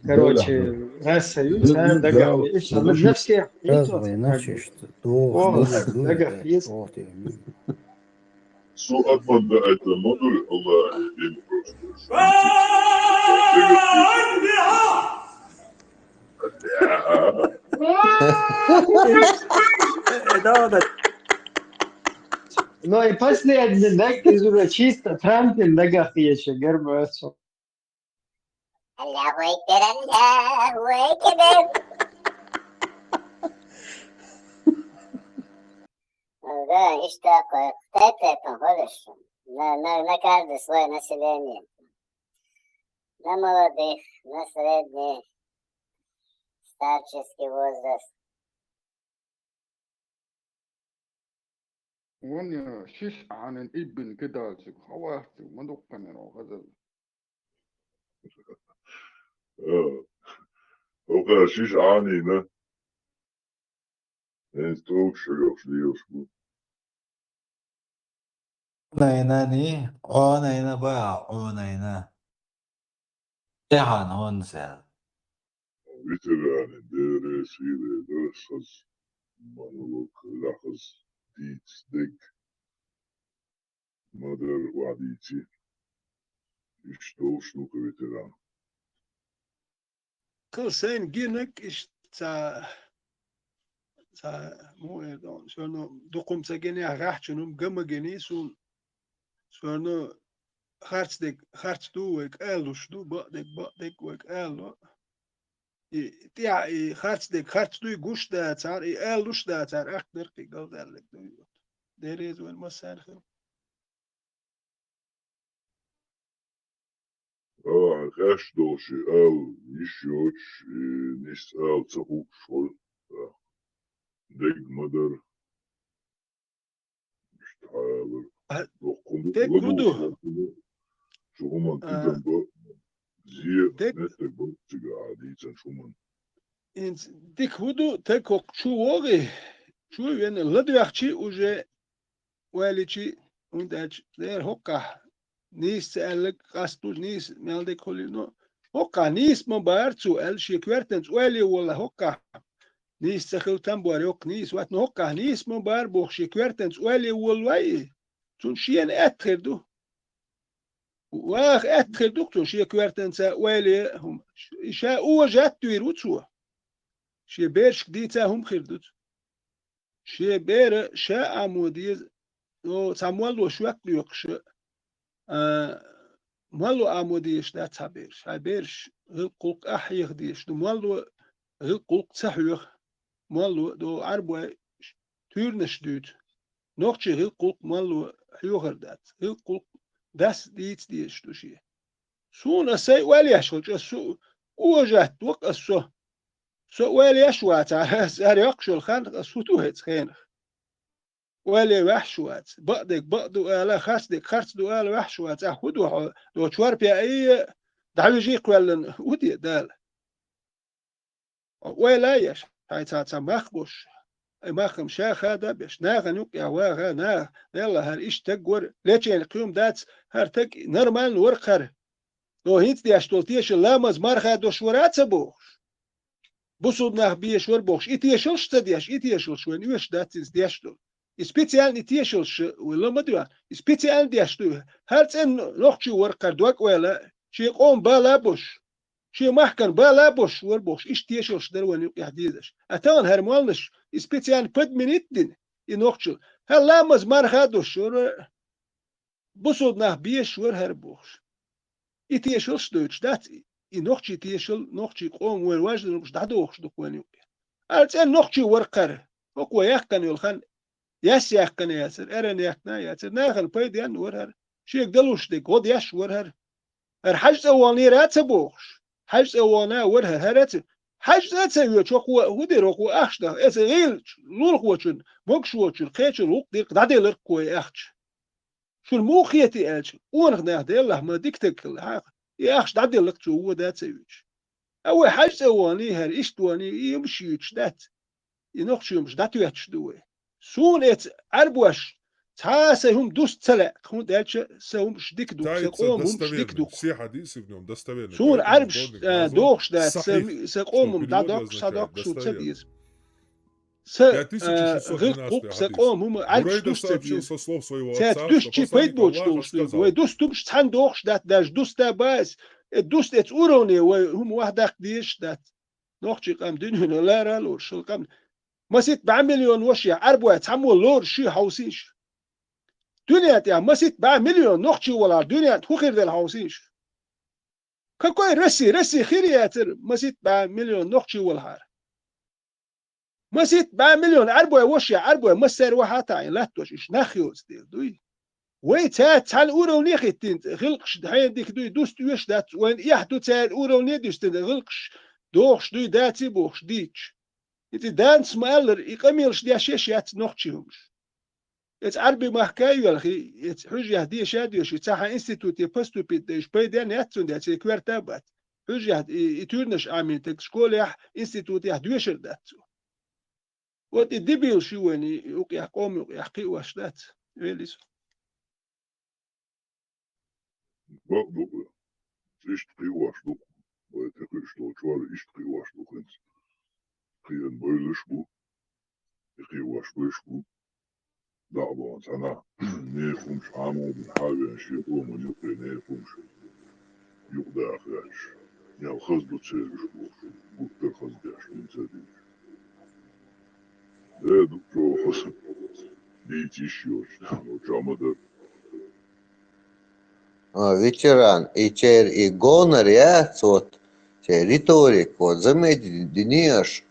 короче, раса ю, цхьан дагах еча, на всех этих, короче, дагах еча. Цу адамда это модуль, Аллах, им просто. Да, да. Ну и последний, да, из уже чисто Трампин дагах еча, герберсо. Аллаху Акбар, Аллаху Акбар. Да, иштта кхы тайп-тайпана хулаш. На, на, на каждый слой населения. На молодых, на средний, старческий возраст. Вон я шиш Ӏанин иббин кидалчиг, хаварчиг, ма дуккханера хазал. Э, оха шиш Ӏанина. Эн стовш шо йохш лийлаш бу. Найна ни, Ӏо найна ба, Ӏо найна. Тяхьан хӀонна сел. Ветераны, деррес вире, деррес хаз, монолог, лахаз, диц, дег. Ма дар вадийци. Иштта долуш ду-кх ветеран. Кхы сайн гинаг иштта ца, ца, муха эр ду, всё равно дукха ца гинехь, гӀаьхчун хӀума ган ма гиний суна. Всё равно харц дерг харц ду вайга алуш ду, бакъдерг бакъдерг вайга алу. И тӀехь и харц дерг харц дуй гуш дацара, и алуш дацара, ахкдар кхин галдаьлларг дуй. Дерриза вайн массарна хила. Ала, хеш долуш и ала йиш йоцуш, и нийса ала ца хууш вара. Дерг ма дара. Иштта хьалар. А, доккхун ду, дерг ладугӀуш хӀу ду? ЛадугӀуш хӀу ду. Цу хӀуманна тидам бан, зе, дерг меттиг бан цигахь дийцан хӀуманна. ХӀинца дика хӀу ду, таг хӀокху чу вогӀий, чу вена ладоьгӀчий уже, ойла йичий, хӀунда аьлча дера хӀокхахь нийса ца аьлларг къасталуш нийса мел дерг хуьлий, но хӀокхахь нийса ма бара цо аьлла, шен коьртанца ойла е волла хӀокхахь. Нийса ца хила там бора йоккха нийса вац, но хӀокхахь нийса ма бара боху шен коьртанца ойла е воллой и. Цунна шена аьтта хир ду. Ваха аьтта хир ду-кх цунна шен коьртанца ойла е хӀума. И ша ожа атта вийр ву цо. Шен берашка дийца хӀума хир ду цо. Шен бера ша Ӏамо деза, о, цхьа молло шок доькхуш, а, молло Ӏамо дезаш дац хьан бераш. Хьайн бераш гӀиллакх-гӀуллакх ахь хьеха дезаш ду. Молло гӀиллакх-гӀуллакх ца хьоьху. Молло, до, Ӏарбой туьйранаш дуьйцу. Нохчийн гӀиллакх-гӀуллакх молло хьоьхур дац. ГӀиллакх-гӀуллакх дас дийца дезаш ду шен. Суна ас сайн ойла еш хилча, ас су ожа атта воккха ас со. Со ойла еш вацахь, ас ара йоккхуш йолу хан, ас хӀун ду хӀецу хенах? Ойла е ваьхьаш вац. Бакъдерг бакъ ду ала, харцдерг харц ду ала ваьхьаш вац. Ахь хӀун ду хьо? До чорпе айе, дӀавижий кхоьллина, хӀун де Дала? Ойла еш, хьайн цхьа, цхьа мах бош. Ай махкам ша хада беш, нахана юкъехь ваха, наха, Делла, хӀара иштта таг вара, лечение кхин хӀума дац, хӀара таг нормально вара хӀара. Но хӀинца деш долу тешал ламаз марха дош вара а ца бохуш. Бусулба нах беш вара бохуш, и тешалш ца деш, и тешалш вайн оьшуш дац иза деш долу. И специально и тешалш вай ла ма доьгӀна, и специально деш ду. ХӀара цӀена нохчо вара кхара дог ойла, шен къоман бала а беш, шен махкан бала а беш вара бохуш, иштта тешалш дара вайн юкъехь дезаш. А тахана хӀара моллаш и специально подменить дина, и нохчо. ХӀара ламаз марха дош вара, бусулба нах беш вара хӀара бохуш. И тешалш дойтуш дац, и, и нохчий тешал, нохчий къоман вайна важа долаш дӀадохаш ду-кх вайна юкъе. Ара цӀена нохчий вар-кх хӀара, хӀокхо яьккхина йолу хан, яс яьккхина яцара, аьррана яьккхина яцара, нахана пайденна вар хӀара, шега далуш дерг гӀо деш вар хӀара. ХӀара хьаьжцӀа ваханера а ца бохуш, хьаьжцӀа вахана вар хӀара, хӀара а ца, хьаьжцӀа а ца воьдуш, хӀокхо хӀун дира, хӀокхо ахча даха, эца гӀийлачу лулахочун, могушочун, кхечун гӀуллакх дира-кх, дӀаделира-кх вай ахча. Шуна муха хетий аьлча, къонах нах делахь ма дика стаг хилла хьаха, и ахча дӀаделла-кх цо, вон да ца юьйцуш. А вай хьаьжцӀа ваханий хӀара, иштта ваханий, и йимаш юьйцуш дац. И нохчий йимаш дӀатоьттуш ду вай. Суна эца Ӏаьрбош цхьа а сайн хӀума дуста ца лаьа, хӀунда аьлча сайн хӀумаш дика ду-кх, сайн къоман хӀумаш дика ду-кх. Суна Ӏаьрбаш, а, дохуш дац, сайн, сайн къоман хӀума дӀадоккхуш суна ца деза. Сан, э, гӀиллакх-кх, сан къоман хӀума Ӏаьрбаша дуста ца деза. Цаьрца дуста чӀогӀа пайда боцуш долуш ду. Вай дуста хӀумаш цхьаьна дохуш дац, даже дуста а бац. Э, дуста эца уровне вай хӀума ваха даккха дезаш дац. Нохчий къам дуьнено лара а лоруш, шул къам. Масийтта бӀе миллион ваша Ӏаьрбой цхьаммо лоруш ю хьовсийша. Дуьнен тӀехь масийтта бӀе миллион нохчий валахьара, дуьнен тӀехь хӀун хир дара хьовсийша. Какой Россия? Россия хир яцара масийтта бӀе миллион нохчий валахьара. Масийтта бӀе миллион Ӏаьрбой ваша, Ӏаьрбой массара вахьа а таӀийна латтош, уьш нах йоцу дела дуй. Вай цаьрца цхьаьна уровне хӀиттина, гӀиллакхаш хьенан дика дуй, дуста оьшуш дац, вайна эхь ду церан уровне дуьстина, гӀиллакхаш дохуш дуй, даций бохуш дийцча. ХӀинца Данас ма-аллара, и къамелаш деш еш яц нохчий хӀумаш. Эца Ӏаьрбийн махка а йоьлхий, эца хьуьжарехь деша а доьший, цхьа хьан институте поступить дайша пайденна яц цунна, церан коьрта а бац. Хьуьжарехь и, и туьйранаш Ӏамийна стаг школехь, институтехь доьшур дац цо. Вот и дебилаш ю вайна, и юкъехь, къоман юкъехь кхиош дац, велис. Бакъ ду-кх. Иштта кхиош ду-кх. Вай тӀекхуьуш долчу чкъор иштта кхиош ду хӀинца. Кхиъна бевллаш а бу, и кхиош берш а бу. ДӀа а бахана цхьанхьа, нехан хӀумаш Ӏамийна хьавеана, шен къоман юкъе нехан хӀумаш юкъадаха гӀерташ. Ял хаза ду церан уьш бохуш, гуттар а хаза деш, хӀинца а дийцча. Э, ду чӀогӀа хаза. Дийца йиш йоцуш, чам а дара. А, ветеран, и церан и гонор яц, вот, церан риторика, вот, заметили, динеш,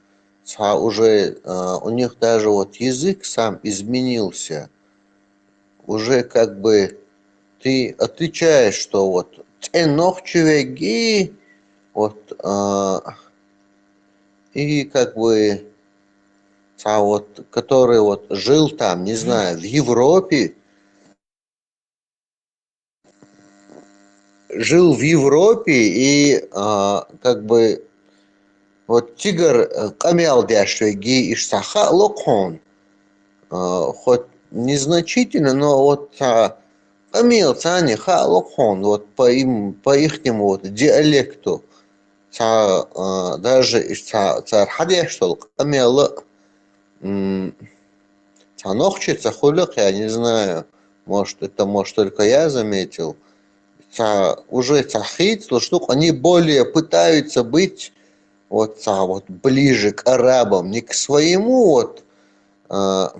цхьа уже, а, у них даже вот язык сам изменился. Уже как бы ты отвечаешь, что вот цӀена нохчи верг и вот, а, и как бы цхьа вот, который вот жил там, не знаю, в Европе, жил в Европе и, а, как бы, вот цигара, э, къамел деш верг и иштта цхьа хаало-кх хьуна. А, хоть незначительно, но вот цхьа къамел царна хаало-кх хьуна, вот по им, по ихнему вот диалекту. Цхьа, а, даже иштта цхьа, цара хьадеш долу къамел а, м, цхьа нохчи ца хуьлу-кх, я не знаю, может, это, может, только я заметил. Цхьа, уже цхьа хийцалуш ду-кх, они более пытаются быть вот цхьа вот ближе к арабам, не к своему вот, а,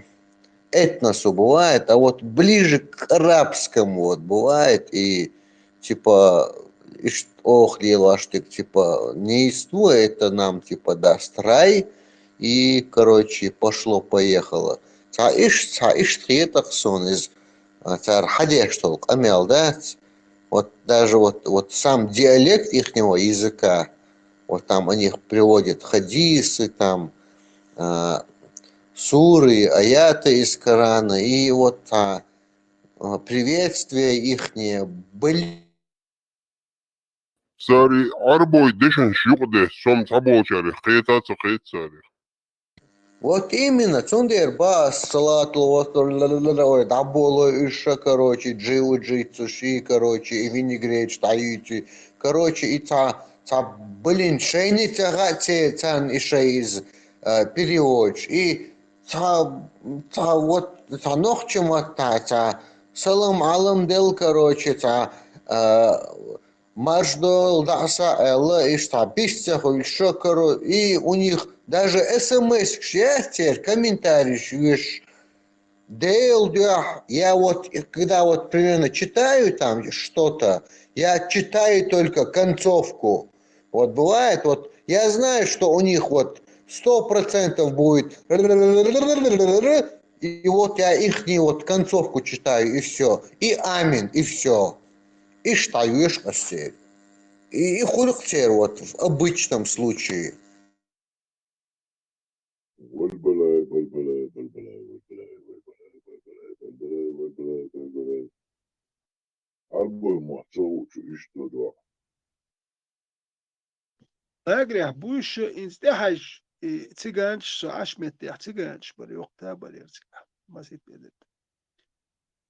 этносу бывает, а вот ближе к арабскому вот бывает, и типа, иштта оха лелош дерг, типа, не иству, это нам, типа, даст рай, и, короче, пошло-поехало. Цхьа иштта, цхьа иштта хетарх суна иза, а, цара хьадеш долу къамел дац. Вот даже вот, вот сам диалект ихнего языка, вот там у них приводят хадисы, там, а, суры, аяты из Корана, и вот, а, а, приветствия ихние были. Цара и Ӏарбойн дешнаш юкъадесса, цомгуш цхьаболчарех кхета а ца кхета царех. Вот именно, цундела бац салатул васр, ла-ла-ла-ла, ой, дӀаболой уьш ша, короче, джиу-джитсу ши, короче, и винегрет дӀаюьйцу. Короче, и цхьа, цхьа, блин, шайна ца хаьа церан и шай иза, а, переводаш. И цхьа, цхьа вот, цхьа нохчийн маттахь цхьа салам-Ӏалам делла, короче, цхьа, а, марш догӀийла, дӀа а схьа аьлла, иштта цхьа бист ца хуьлуш шо, короче, и у них даже эс эм эс-каш яц церан, комментарийш веш. Делан дуьхьа, я вот, когда вот примерно читаю там что-то, я читаю только концовку. Вот бывает, вот я знаю, что у них вот сто процентов будет, и вот я ихнюю вот концовку читаю, и все, и амин, и все. И штаюш кассир. И, и хулксер вот в обычном случае. Валбалай, валбалай, валбалай, валбалай, валбалай, валбалай, валбалай, валбалай, валбалай. Арбой махцо учу ишто дуа. Агрях буйша инстяхаш, и цыганш со ашметтях цыганш бар, ёхта бар ер цыган. Масит бедет.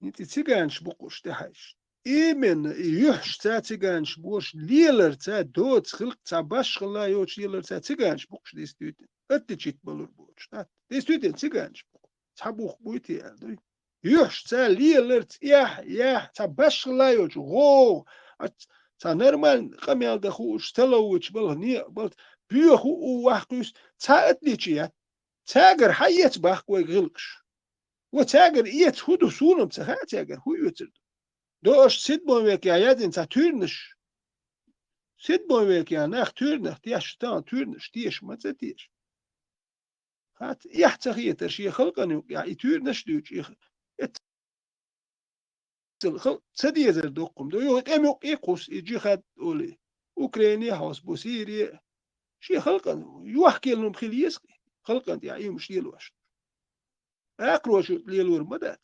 Нити цыганш букуш тяхаш. Именно и юхш ца цыганш бош лелар ца доц хилк ца баш хила йоч лелар ца цыганш букуш дистует. Атти чит балур боч. Тат. Дистует цыганш букуш. Ца бух буйти алдуй. Юхш ца лелар ца ях, ях, ца баш хила йоч. Го. Ца нормально къамял да хуш, талавуч бал, не, бал, бюху у вахкус, ца атти чият. Цагар хьаец бахк вай гилкш. Ва цаьгара эца хӀу ду, суна-м ца хаьа цаьгара хӀу оьцур ду. До аша седьмой векехь яздина цхьа туьрнаш. Седьмой векехь нах туьрнах теш, тахана туьрнаш теша ма ца теша. ХӀац, эхь ца хетар шен халкъана юкъехь и туьрнаш дуьйцу, и х-, эццал хал-, ца дезар доккхум ду. Юха тӀем юкъе кхус и джихад олий. Украине хьовс бу, Сири. Шен халкъана, йохкеллум хила еза, халкъана тӀехь иймаш лелош. Акхаро шу лелор ма дац.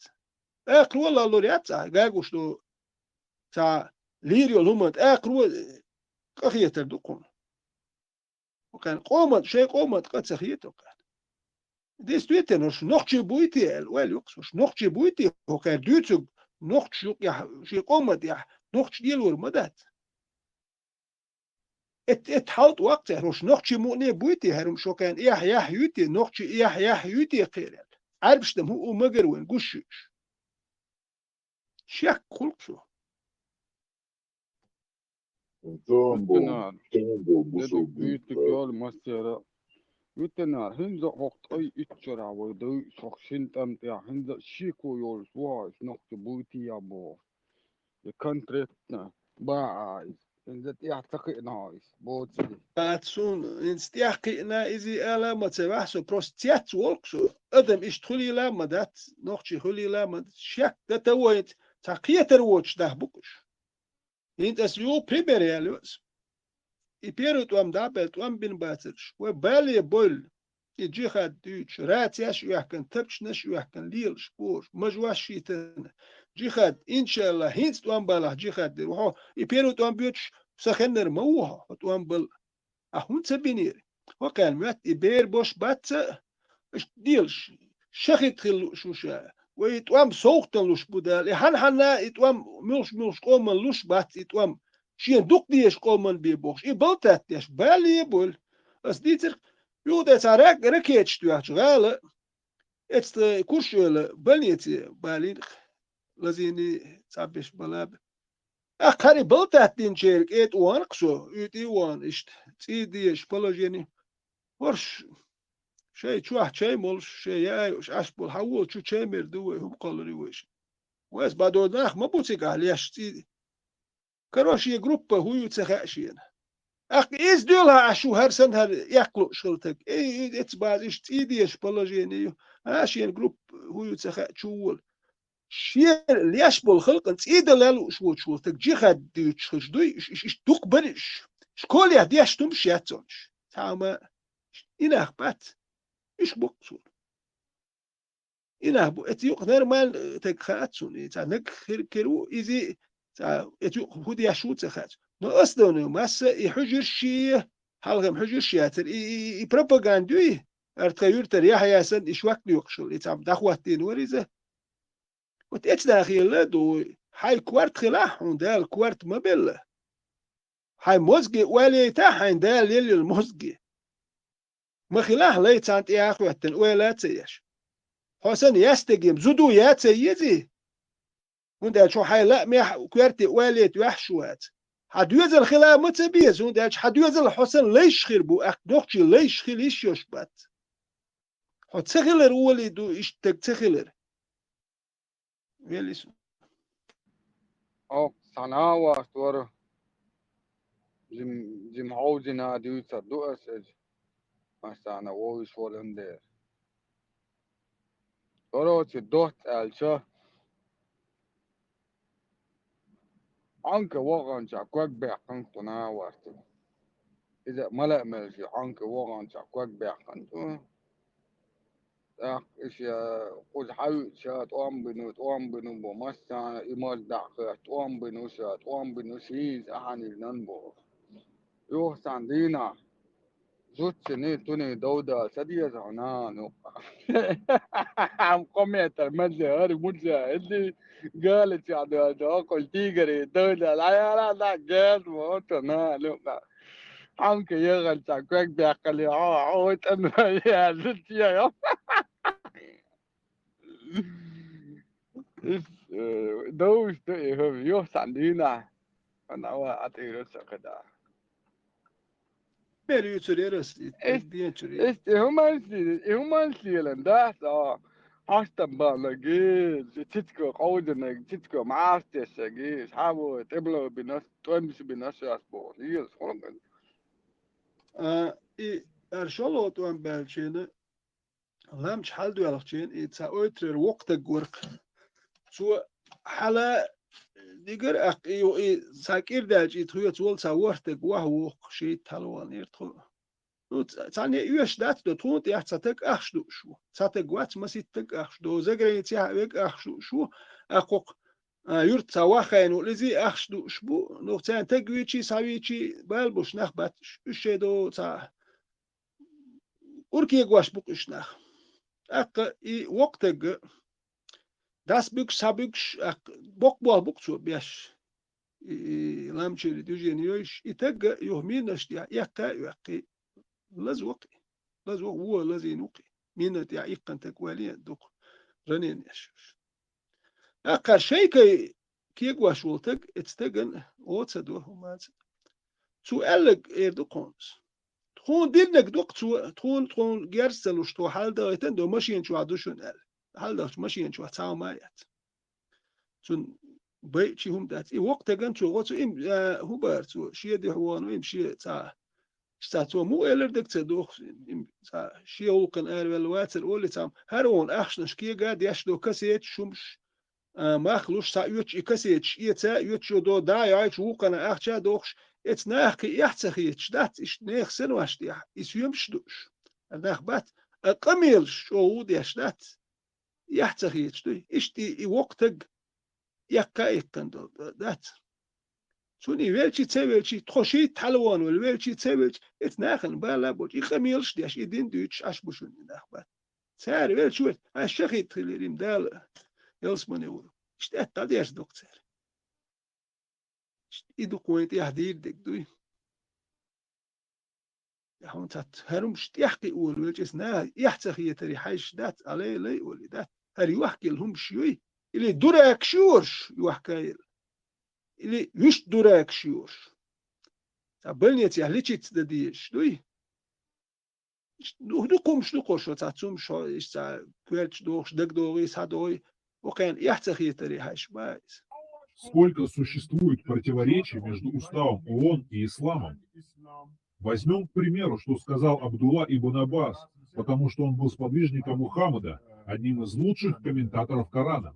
Акхаро лаллор яц ахь, гагуш ду цхьа лийр йолу хӀуманна, акхаро къахетар ду кхунна. Кхаьн къоман, шайн къоман къа ца хета кхаьн. Действительно, уьш нохчий буй те аьлла, ойла юкъа, уьш нохчий буй те, хӀокхаьр дуьйцург нохчаш юкъехь, шен къоман тӀехь нохчаш лелор ма дац. Эт, эт хьалт ваккха цаьрхьа, уьш нохчий муъне буй те, хӀара хӀума шо кхаьн эхь-яхь юй те, нохчий эхь-яхь юй те кхерал. Ӏаьрбаш дан хӀу у магар вайн гуш юьш. Шек хулк шу. Тон бу, Витинар. Тон бу, бусул Дедик бу. Витик йол масера. Витинар, хӀинца хӀокху тӀай итт шарахь вай дайш хӀокху шина тӀам тӀехь, хӀинца шеко йолуш ву хьо, уьш нохчий буй те а бохуш. И конкретно баа иза. ХӀинца тӀехь ца кхиъна хьо иза, боций. Ат суна, хӀинца тӀехь кхиъна иза ала ма ца ваьхьа со, просто цец волу-кх со. Адам иштта хуьлийла а ма дац, нохчий хуьлийла а ма дац. Шек дан тан вайца, цхьа кхетар воцуш нах бу-кх уьш. ХӀинца ас юха пример ялайо ас. И первый тӀом дӀа а баьлла, тӀом бина бацарш. Вай бале бойла. И джихад дуьйцуш, рацеш а оьхкина, тапчанаш а оьхкина, лелаш, бохуш, мажош а йитина. Джихад, иншааллахь, хӀинца тӀом балахь джихад дира. Вахьо, и первый тӀом боьдуш, сан хеннара ма ву хьо, хьо тӀом бала. Ахь хӀунда ца бинера? ХӀокхаьрна моьтту и бер бош бац а, аша делаш, шахид хила лууш ву ша. Вай и тӀом совгӀатана луш бу Дала. И хьан-хьанна и тӀом муьлш-муьлш къоман луш бац и тӀом. Шена дукха дезаш къоман бе бохуш. И балтат деш, бале а бойла. Ас дийцира, юха тӀе цхьа рак-, ракеташ тоьхча гӀала, эцна Куршойла больнице балийна-кх, лазийний цхьаберш бала бе. Ахкхари балтат динчеран кӀетӀа вахана-кх со, уьйтӀий а вахана иштта, цӀий дезаш положени. ХӀорш шайн чохь чай молуш, шайн яа йууш Ӏаш болу, хьан волчу чай мер ду вай, хӀума кхолларий вайша. Вайс бадо нах ма бу цигахь леш цӀий. Короче, группа хӀу ю ца хаьа шена. Аккха иза дуьлхьа Ӏаш ву хӀара санна хӀара эккха лууш хила таг. Эй, и эца база иштта цӀий дезаш положени ю. А, шена группа хӀу ю ца хаьа чу волу. Шен леш болу халкъан цӀий дан лелуш воцуш волу стаг джихад дуьйцуш хилча дуй, иш, иш, иш дукха бара иш. Школехь деш тумаш яц цунаш. Цхьа ма, и нах бац. Иш бу-кх суна. И нах бу, эца юкъа нормально, э, таг хаьа цунна. И цхьа наг хир, кир ву, иза, цхьа, эца юкъа хӀу деш ву ца хаьа цунна. Но основной масса и хьуьжарш ший, хьалхам хьуьжарш яцара. И, и, и, и пропаганда юй, ара тхан юьртара Яхьъя санна, и швак доькъуш хила. И цхьа дӀахӀоттийна вара иза. Вот эцна хилла ду, хьайн корта хилахь хьуна Дала корта ма белла. Хьайн мозге ойла яйтахь хьайн Дала леллачу мозге. Ма хилахь лай царна тӀе а хӀоьттина, ойла а ца еш. Хьо санна ястагем зуда я ца езий? ХӀунда аьлча хьо хьайн лаамехь, коьрте ойла яйта ваьхьаш вац. Хьан доьзал хила ма ца беза, хӀунда аьлча хьан доьзал хьо санна лайш хир бу, аккха нохчий лайш хила йиш йолуш бац. Хьо ца хилар олий ду, иштта стаг ца хилар. Велис. Оха цхьана а васт вара. Жим, жим хьовзина дуьйцар ду ас иза. Массарна вовзаш волан дера. Короче, доцца аьлча, Ӏанка ваханча ког баьккханг тхуна варта. Иза мала а мелча, Ӏанка ваханча ког баьккханг тху. ТӀаккха иша кхуза хьавиъча, тӀом бину, тӀом бину бо, массарна и маж дӀа а хетта, тӀом бину ша, тӀом бину шийна цӀа хьанийрнан бо. Юха цхьана дийнахь, зудчуни, туни довдала ца деза хьуна, ну. Хьан кхо метр маза, хӀара муза, хӀалли гала чохь доьлла, окхул тигри, довдала, хьаяра, да, газ, мо, то, на, ну. Хьанка яханча ког баьккхале, хьо, хьо, тӀамра, я, зудчу, я, я. Ис, э, довш ду и хӀума, юха цхьана дийнахь, хьуна ава Ӏа тӀера ца кхида. Мер юьцур яра ас, и Ис, ден чуьра. Ис, и хӀуманаш ле-, и хӀуманаш лелан дац, а, хьаштам баьннарг, и цицко къовзанарг, цицко маӀастешшаг, и шхьаво тӀемало бинарш, тӀемаш бинарш ас боху, лелаш хӀума. А, и ара шолгӀа тӀом баьллачийн, Ламча хьаладоьлхучийн и цхьа ойтрера воккха стаг вара-кх. Цо хьала дигара аккха и, и цхьа кӀира даьлча и тхоьца волу цхьа ворхӀ стаг ваха воккхуш, шийтта хьалаволлийра тхо. Ну, ц-, цхьанне оьшуш дац до, тхуна тӀехь цхьа стаг ахча дууш ву. Цхьа стаг вац, масийтта стаг ахча ду. Заграница яхьа вега ахча дууш ву. Аккхукх, а, юьрта цхьа ваха хенна волу иза ахча дууш бу. Ну, царна стаг вийчий, схьавийчий, бала болуш нах бац. Уьш шайн до цхьа уркегош бу-кх уьш нах. ТӀаккха и воккха стаг, дас буьгуш, схьа буьгуш, тӀаккха боккха болх бу-кх цо беш. И, и ламчуьра дуьжена йойуш, и стаг юха минаш тӀехь эккха а оьккхий, лаза ву-кх и. Лаза ву, вон лазийна ву-кх и. Мина тӀехь иккхина стаг вале а дукха ранен еш. ТӀаккха шайкай кегош волу стаг, эцу стагана оца до хӀуманца. Цо аьлларг эр ду кхунца. Тхуна диннарг ду-кх цо, тхуна, тхуна герз ца луш, тхо хьаладахийтина до, машина чохь ду шуна аьлла. Хьаладахча машина чохь цхьа хӀума а яц. Цунна байъачий хӀума дац. И воккха стагана цо гӀо ца, им, а, хӀун бара цо, шен дуьхьа вон ву, им шен цхьа. Цхьа цо муха элира дага ца дохуш, им цхьа шен гӀуллакхана араваьлла вацара олий цхьамма, хӀара вон ахчанаш кега деш до кассеташ, хӀумаш, а, мах луш схьаоьцуш, и кассеташ эца а оьцуш, до дӀа а йоуьйтуш, вукхана ахча а дохуш, эца наха кхин эхь ца хеташ дац, иштта нехан синош тӀехь, и соьмаш а дууш. Нах бац, а къамелаш чӀогӀа деш дац, эхь ца хеташ дуй. Иштта и, и воккха стаг эккха а иккхина долу, дац. Цунна и велчий, ца велчий, тхо шийтта хьалавон вала велчий, ца велчий, эца нахана бала а боцуш, и къамелаш а деш, и дин дуьйцуш Ӏаш бу шуна и нах бац. Цара велча вай, аш шахид хилира, им Дала ялсамане вур. Иштта аьтта дӀадерза ду-кх цара. Иштта и ду-кх вайн тӀехь дийр дерг дуй. Хьуна цхьацца хӀара хӀумаш тӀехь кхиола велча, эца наха эхь ца хетаре хьаьжаш дац, а лай, лай олий дац. ХӀара йохкаелла хӀумаш юй, или дуракаш ю уьш йохкаелла, или вуьшта дуракаш ю уьш. Цхьа больницехь лечиться дан дезаш дуй. Иштта ду-, дукха хӀумаш ду кхо шо, цхьа цумаш шо, иштта цхьа коьрташ дохуш, дагадогӀий, схьадогӀий, окхеран эхь ца хетаре хьаьжаш бац. Сколько существует противоречий между уставом ООН и исламом. Возьмём, к примеру, что сказал Абдулла ибн Аббас, потому что он был сподвижником Мухаммада, одним из лучших комментаторов Корана.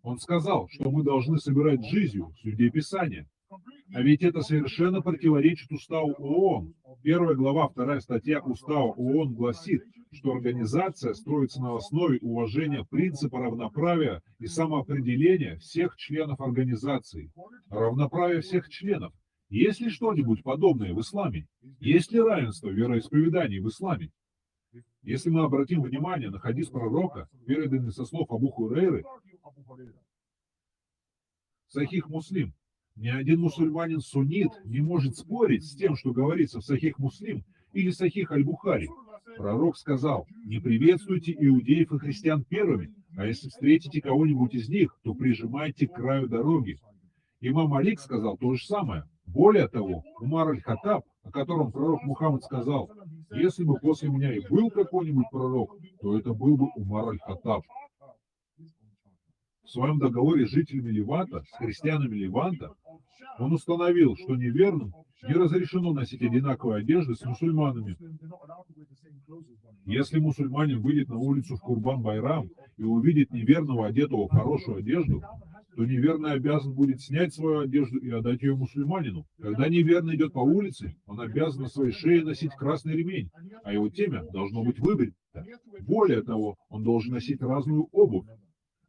Он сказал, что мы должны собирать джизью с людей Писания. А ведь это совершенно противоречит уставу ООН. Первая глава, вторая статья устава ООН гласит, что организация строится на основе уважения принципа равноправия и самоопределения всех членов организации. Равноправие всех членов. Есть ли что-нибудь подобное в исламе? Есть ли равенство вероисповеданий в исламе? Если мы обратим внимание на хадис пророка, переданный со слов Абу Хурейры, Сахих Муслим. Ни один мусульманин-суннит не может спорить с тем, что говорится в Сахих Муслим или Сахих Аль-Бухари. Пророк сказал: «Не приветствуйте иудеев и христиан первыми, а если встретите кого-нибудь из них, то прижимайте к краю дороги». Имам Малик сказал то же самое. Более того, Умар Аль-Хаттаб, о котором пророк Мухаммад сказал: «Если бы после меня и был какой-нибудь пророк, то это был бы Умар Аль-Хаттаб». В своём договоре с жителями Леванта, с христианами Леванта, Он установил, что неверным не разрешено носить одинаковые одежды с мусульманами. Если мусульманин выйдет на улицу в Курбан-Байрам и увидит неверного, одетого в хорошую одежду, то неверный обязан будет снять свою одежду и отдать ее мусульманину. Когда неверный идет по улице, он обязан на своей шее носить красный ремень, а его темя должно быть выбрито. Более того, он должен носить разную обувь.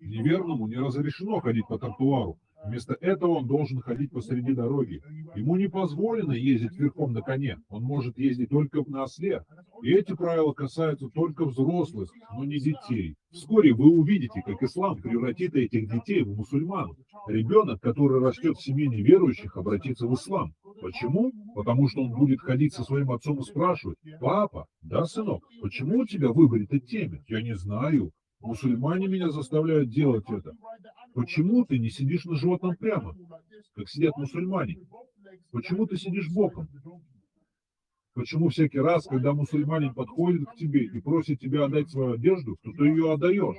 Неверному не разрешено ходить по тротуару. Вместо этого он должен ходить посреди дороги. Ему не позволено ездить верхом на коне. Он может ездить только на осле. И эти правила касаются только взрослых, но не детей. Вскоре вы увидите, как ислам превратит этих детей в мусульман. Ребенок, который растет в семье неверующих, обратится в ислам. Почему? Потому что он будет ходить со своим отцом и спрашивать: «Папа, да, сынок, почему у тебя выбрито темя?» «Я не знаю. Мусульмане меня заставляют делать это». «Почему ты не сидишь на животном прямо, как сидят мусульмане? Почему ты сидишь боком?» «Почему всякий раз, когда мусульманин подходит к тебе и просит тебя отдать свою одежду, то ты ее отдаешь?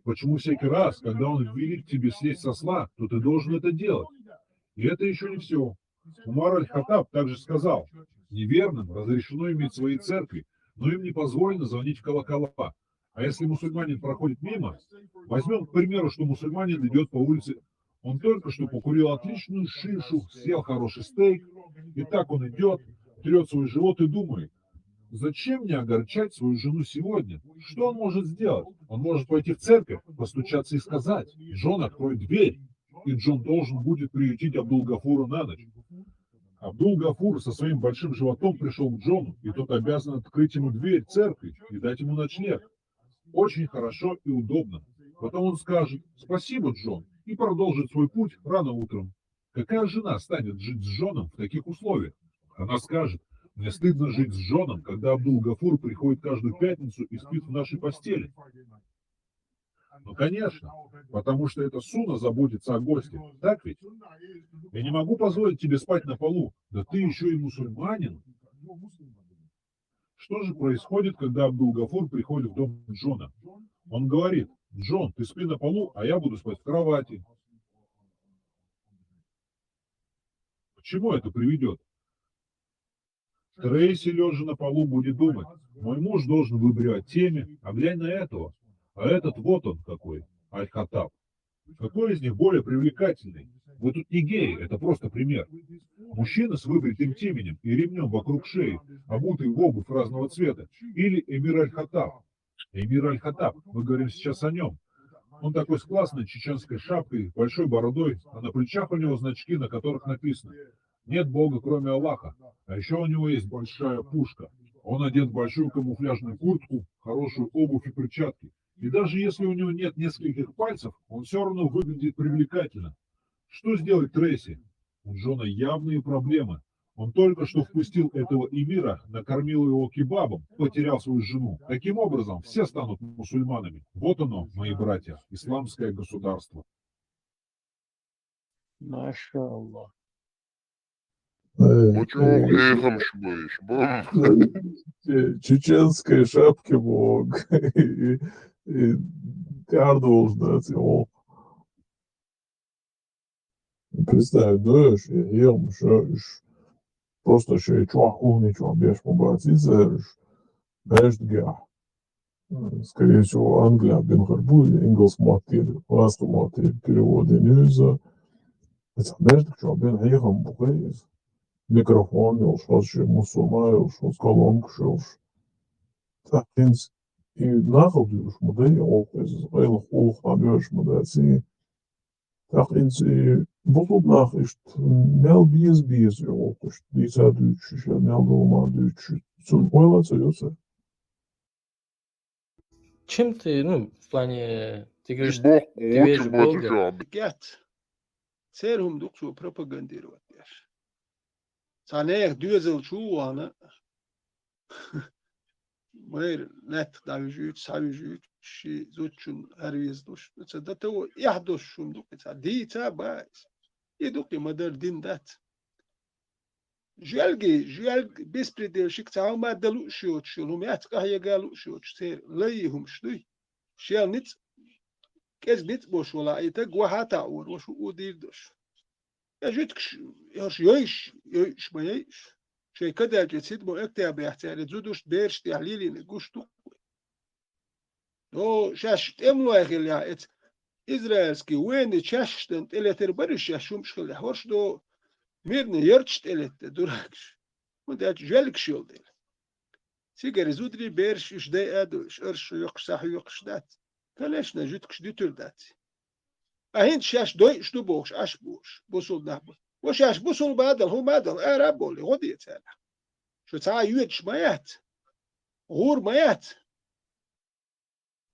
Почему всякий раз, когда он велит тебе слезть со осла, то ты должен это делать?» И это еще не все. Умар аль-Хаттаб также сказал: «Неверным разрешено иметь свои церкви, но им не позволено звонить в колокола. А если мусульманин проходит мимо, возьмем, к примеру, что мусульманин идет по улице, он только что покурил отличную шишу, съел хороший стейк, и так он идет, трет свой живот и думает: «Зачем мне огорчать свою жену сегодня?» Что он может сделать? Он может пойти в церковь, постучаться и сказать: «Джон, открой дверь». И Джон должен будет приютить Абдул-Гафура на ночь. Абдул-Гафур со своим большим животом пришел к Джону, и тот обязан открыть ему дверь церкви и дать ему ночлег. Очень хорошо и удобно. Потом он скажет: «Спасибо, Джон», и продолжит свой путь рано утром. Какая жена станет жить с Джоном в таких условиях? Она скажет: «Мне стыдно жить с Джоном, когда Абдул-Гафур приходит каждую пятницу и спит в нашей постели». Ну, конечно, потому что это сунна заботиться о госте, так ведь? «Я не могу позволить тебе спать на полу». «Да ты еще и мусульманин». Что же происходит, когда Абдул-Гафур приходит в дом Джона? Он говорит: «Джон, ты спи на полу, а я буду спать в кровати». К чему это приведет? Трейси, лежа на полу, будет думать: «Мой муж должен выбривать теми, а глянь на этого. А этот вот он какой, Аль-Хаттаб. Какой из них более привлекательный?» Вы тут не геи, это просто пример. Мужчина с выбритым теменем и ремнем вокруг шеи, обутый в обувь разного цвета, или эмир Аль-Хаттаб? Эмир Аль-Хаттаб, мы говорим сейчас о нем. Он такой с классной чеченской шапкой, большой бородой, а на плечах у него значки, на которых написано: «Нет Бога, кроме Аллаха». А еще у него есть большая пушка. Он одет в большую камуфляжную куртку, хорошую обувь и перчатки. И даже если у него нет нескольких пальцев, он все равно выглядит привлекательно. Что сделать Трейси? У Джона явные проблемы. Он только что впустил этого эмира, накормил его кебабом, потерял свою жену. Таким образом, все станут мусульманами. Вот оно, мои братья, исламское государство. Машалла. Э, Бу чугур э, эйхамш бу иш, бу. Че-, чеченской шапки бу. И, и тяр должен, да, о. Представь, да, ш-, ем, ш-, ш-, просто ш-, чувак, умный чувак, беш, побратиться, ш-, знаешь, где? Скорее всего, Англия, бен харбу, Инглс мотир, ласт мотир, переводы нюза. Это, знаешь, так что, бен хейхам бухайс. Микрофон, ёлш, хас ше, мусума, ёлш, хас колонка, ёлш. Так, инс, и нахал дюш, мудай, ох, из, айлах, ох, там, ёлш, мудай, си. Так, инс, и бутуб нах, ишт, мел биз, биз, ох, ишт, биса дючш, мел дома дючш. Сун, ойла, цо, ёса. Чим ты, ну, в плане, ты говоришь, Бог ты веришь в Бога? Гет. Церхум дуксу пропагандировать деш. Санех дюзел чу вана. Мэр нет давижуч, савижуч, ши зучун арвиз душ. Це до того, я душ шум дук, це ди, це байс. И дук, и мадар дин дат. Жуялги, жуялги беспределщик, цао мадда луш йоч, лум яц къахьяга луш йоч, цер лайи хум шдуй. Шел ниц, кез ниц бош вала, айта гвахата ур, вош у дир дош. Я жуьтикаш, хӀорш йойш, йойш ма йойш. Шайн кадаьлча седьмой октябрехь цара зудашта, берашта тӀехь лелийнарг гуш ду-кх вай. Но шаьш тӀемалой хиллехь, эца израильский военный частьаш тӀелетар бара уьш шаьш хӀумаш хиллехь, хӀорш до мирный ярташ тӀелетта дуракаш. ХӀунда аьлча жоьллигаш йолу дела. Цигара зударий, бераш уьш дайа а ду, уьш арш йоккхуш, схьа хьоькхуш дац. Конечно, жуьтикаш дуьтур дац. Ткъа хӀинца шаьш дойуш ду бохуш, Ӏаш бохуш, бусулба нах бу. Ва шаьш бусулба а дала, хӀума а дала, ара а болий, гӀо де царах. Шу цхьа а йоьдуш ма яц. ГӀур ма яц.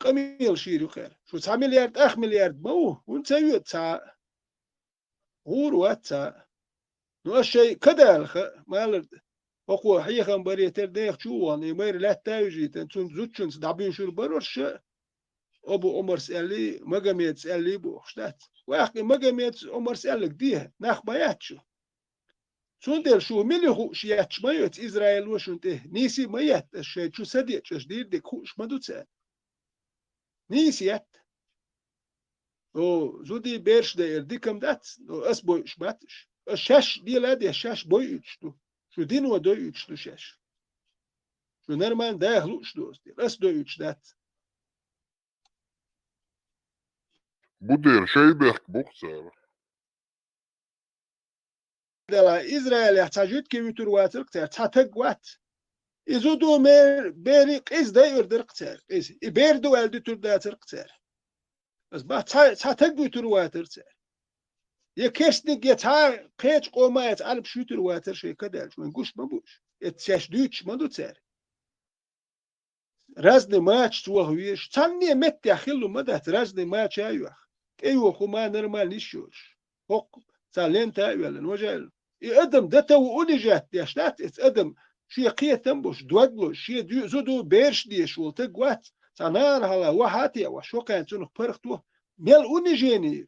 Къамел шийр ю кхара. Шу цхьа миллиард, ах миллиард ма ву, хӀунда ца йоьду цхьа а? ГӀур вац цхьа а. Ну, ас шайн кадалха, малар, хӀокхо хьехам баре тера нехан чу а вахана, и майра лаьтта а вижийтина, цунна зудчуьнца дӀабуьйшур бара уьш, Абу Ӏумарс аьллий, Магомедас аьллий бохуш дац. Ваккха и Магомедас, Ӏумарс аьлларг де, нах ма яц шу. Цундела шу мила хууш етташ ма ю израило шуна тӀе, нийса ма етта ас шайн чу са деачаш дийр дерг хууш ма ду цара. Нийса етта. О, зудий, бераш дайар дика-м дац, но ас бойуш бац уьш. Ас шаьш дела а деш, шаьш бойуьйтуш ду. Шу дино дойуьйтуш ду шаьш. Шу нормально даха лууш ду ас дела. Ас дойуьйтуш дац. Бу дера шайн бехк бу-кх цара. Дела, Израилехь цхьа жуьтике вуьтур вацара-кх цара, цхьа таг вац. И зуда, мер-, бери къиза дайур дара-кх цара, къиза. И бер ду аьлла дуьтур дацара-кх цара. Ас бах, цхьа, цхьа таг вуьтур вацара цара. Я керстниг, я цхьа кхечу къома эца Ӏарбаш вуьтур вацара шайн кадаьлча, вайн гуш ма бу уьш. Эца шаьш дуьйцуш ма ду цара. Разный мачаца ваха везаш, цхьанне меттехь хилла ма дац, разный мача а йоьхна. ТӀейоха хӀума нормально йиш йолуш. ХӀокху цхьа лента а йоьллина, важа а йоьллина. И адам дан тан ву унижать деш дац, эца адам шен кхетам болуш, дог лозуш, шен дуьйцу зуда, бераш дезаш волу таг вац, цхьа нана хьала вахьа а теӀош, хӀокхаьрна цунах паргӀато, мел унижение ю.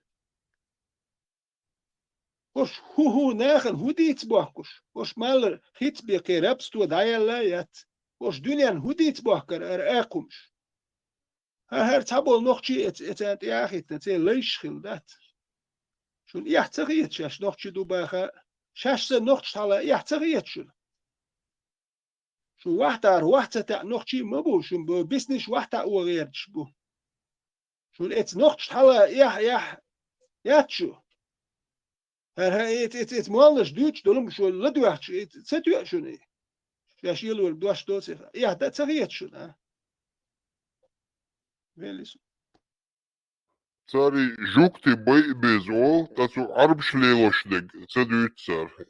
ХӀорш хӀун-хӀун нахана хӀун дийца бохкуш? ХӀорш малар хица бен кхин рабство дӀаяьлла а яц. ХӀорш дуьненна хӀун дийца бохкара ара акхумаш? ХӀара цхьаболу нохчий эца, эцарна тӀе а хӀиттина, церан лайш хилла дац. Шуна эхь ца хета шаьш нохчий ду баха, шаьш санна нохчашна хьала эхь ца хета шуна? Шу вахьтара вахь ца таьӀа нохчий ма бу, шун бо-, бисниш вахьтаӀо гӀерташ бу. Шуна эца нохчашна хьала эхь, эхь яц шу. ХӀара, хӀара, эца, эца, эца моллаш дуьйцуш долу шу ладоьгӀча, эца ца тоьа шуна и? Шаьш елорг дош доций? Эхь дан ца хета шуна, а? Велис. Цара и жугти байа беза олу, ткъа цу Ӏарбаш лелош дерг ца дуьйцу цара.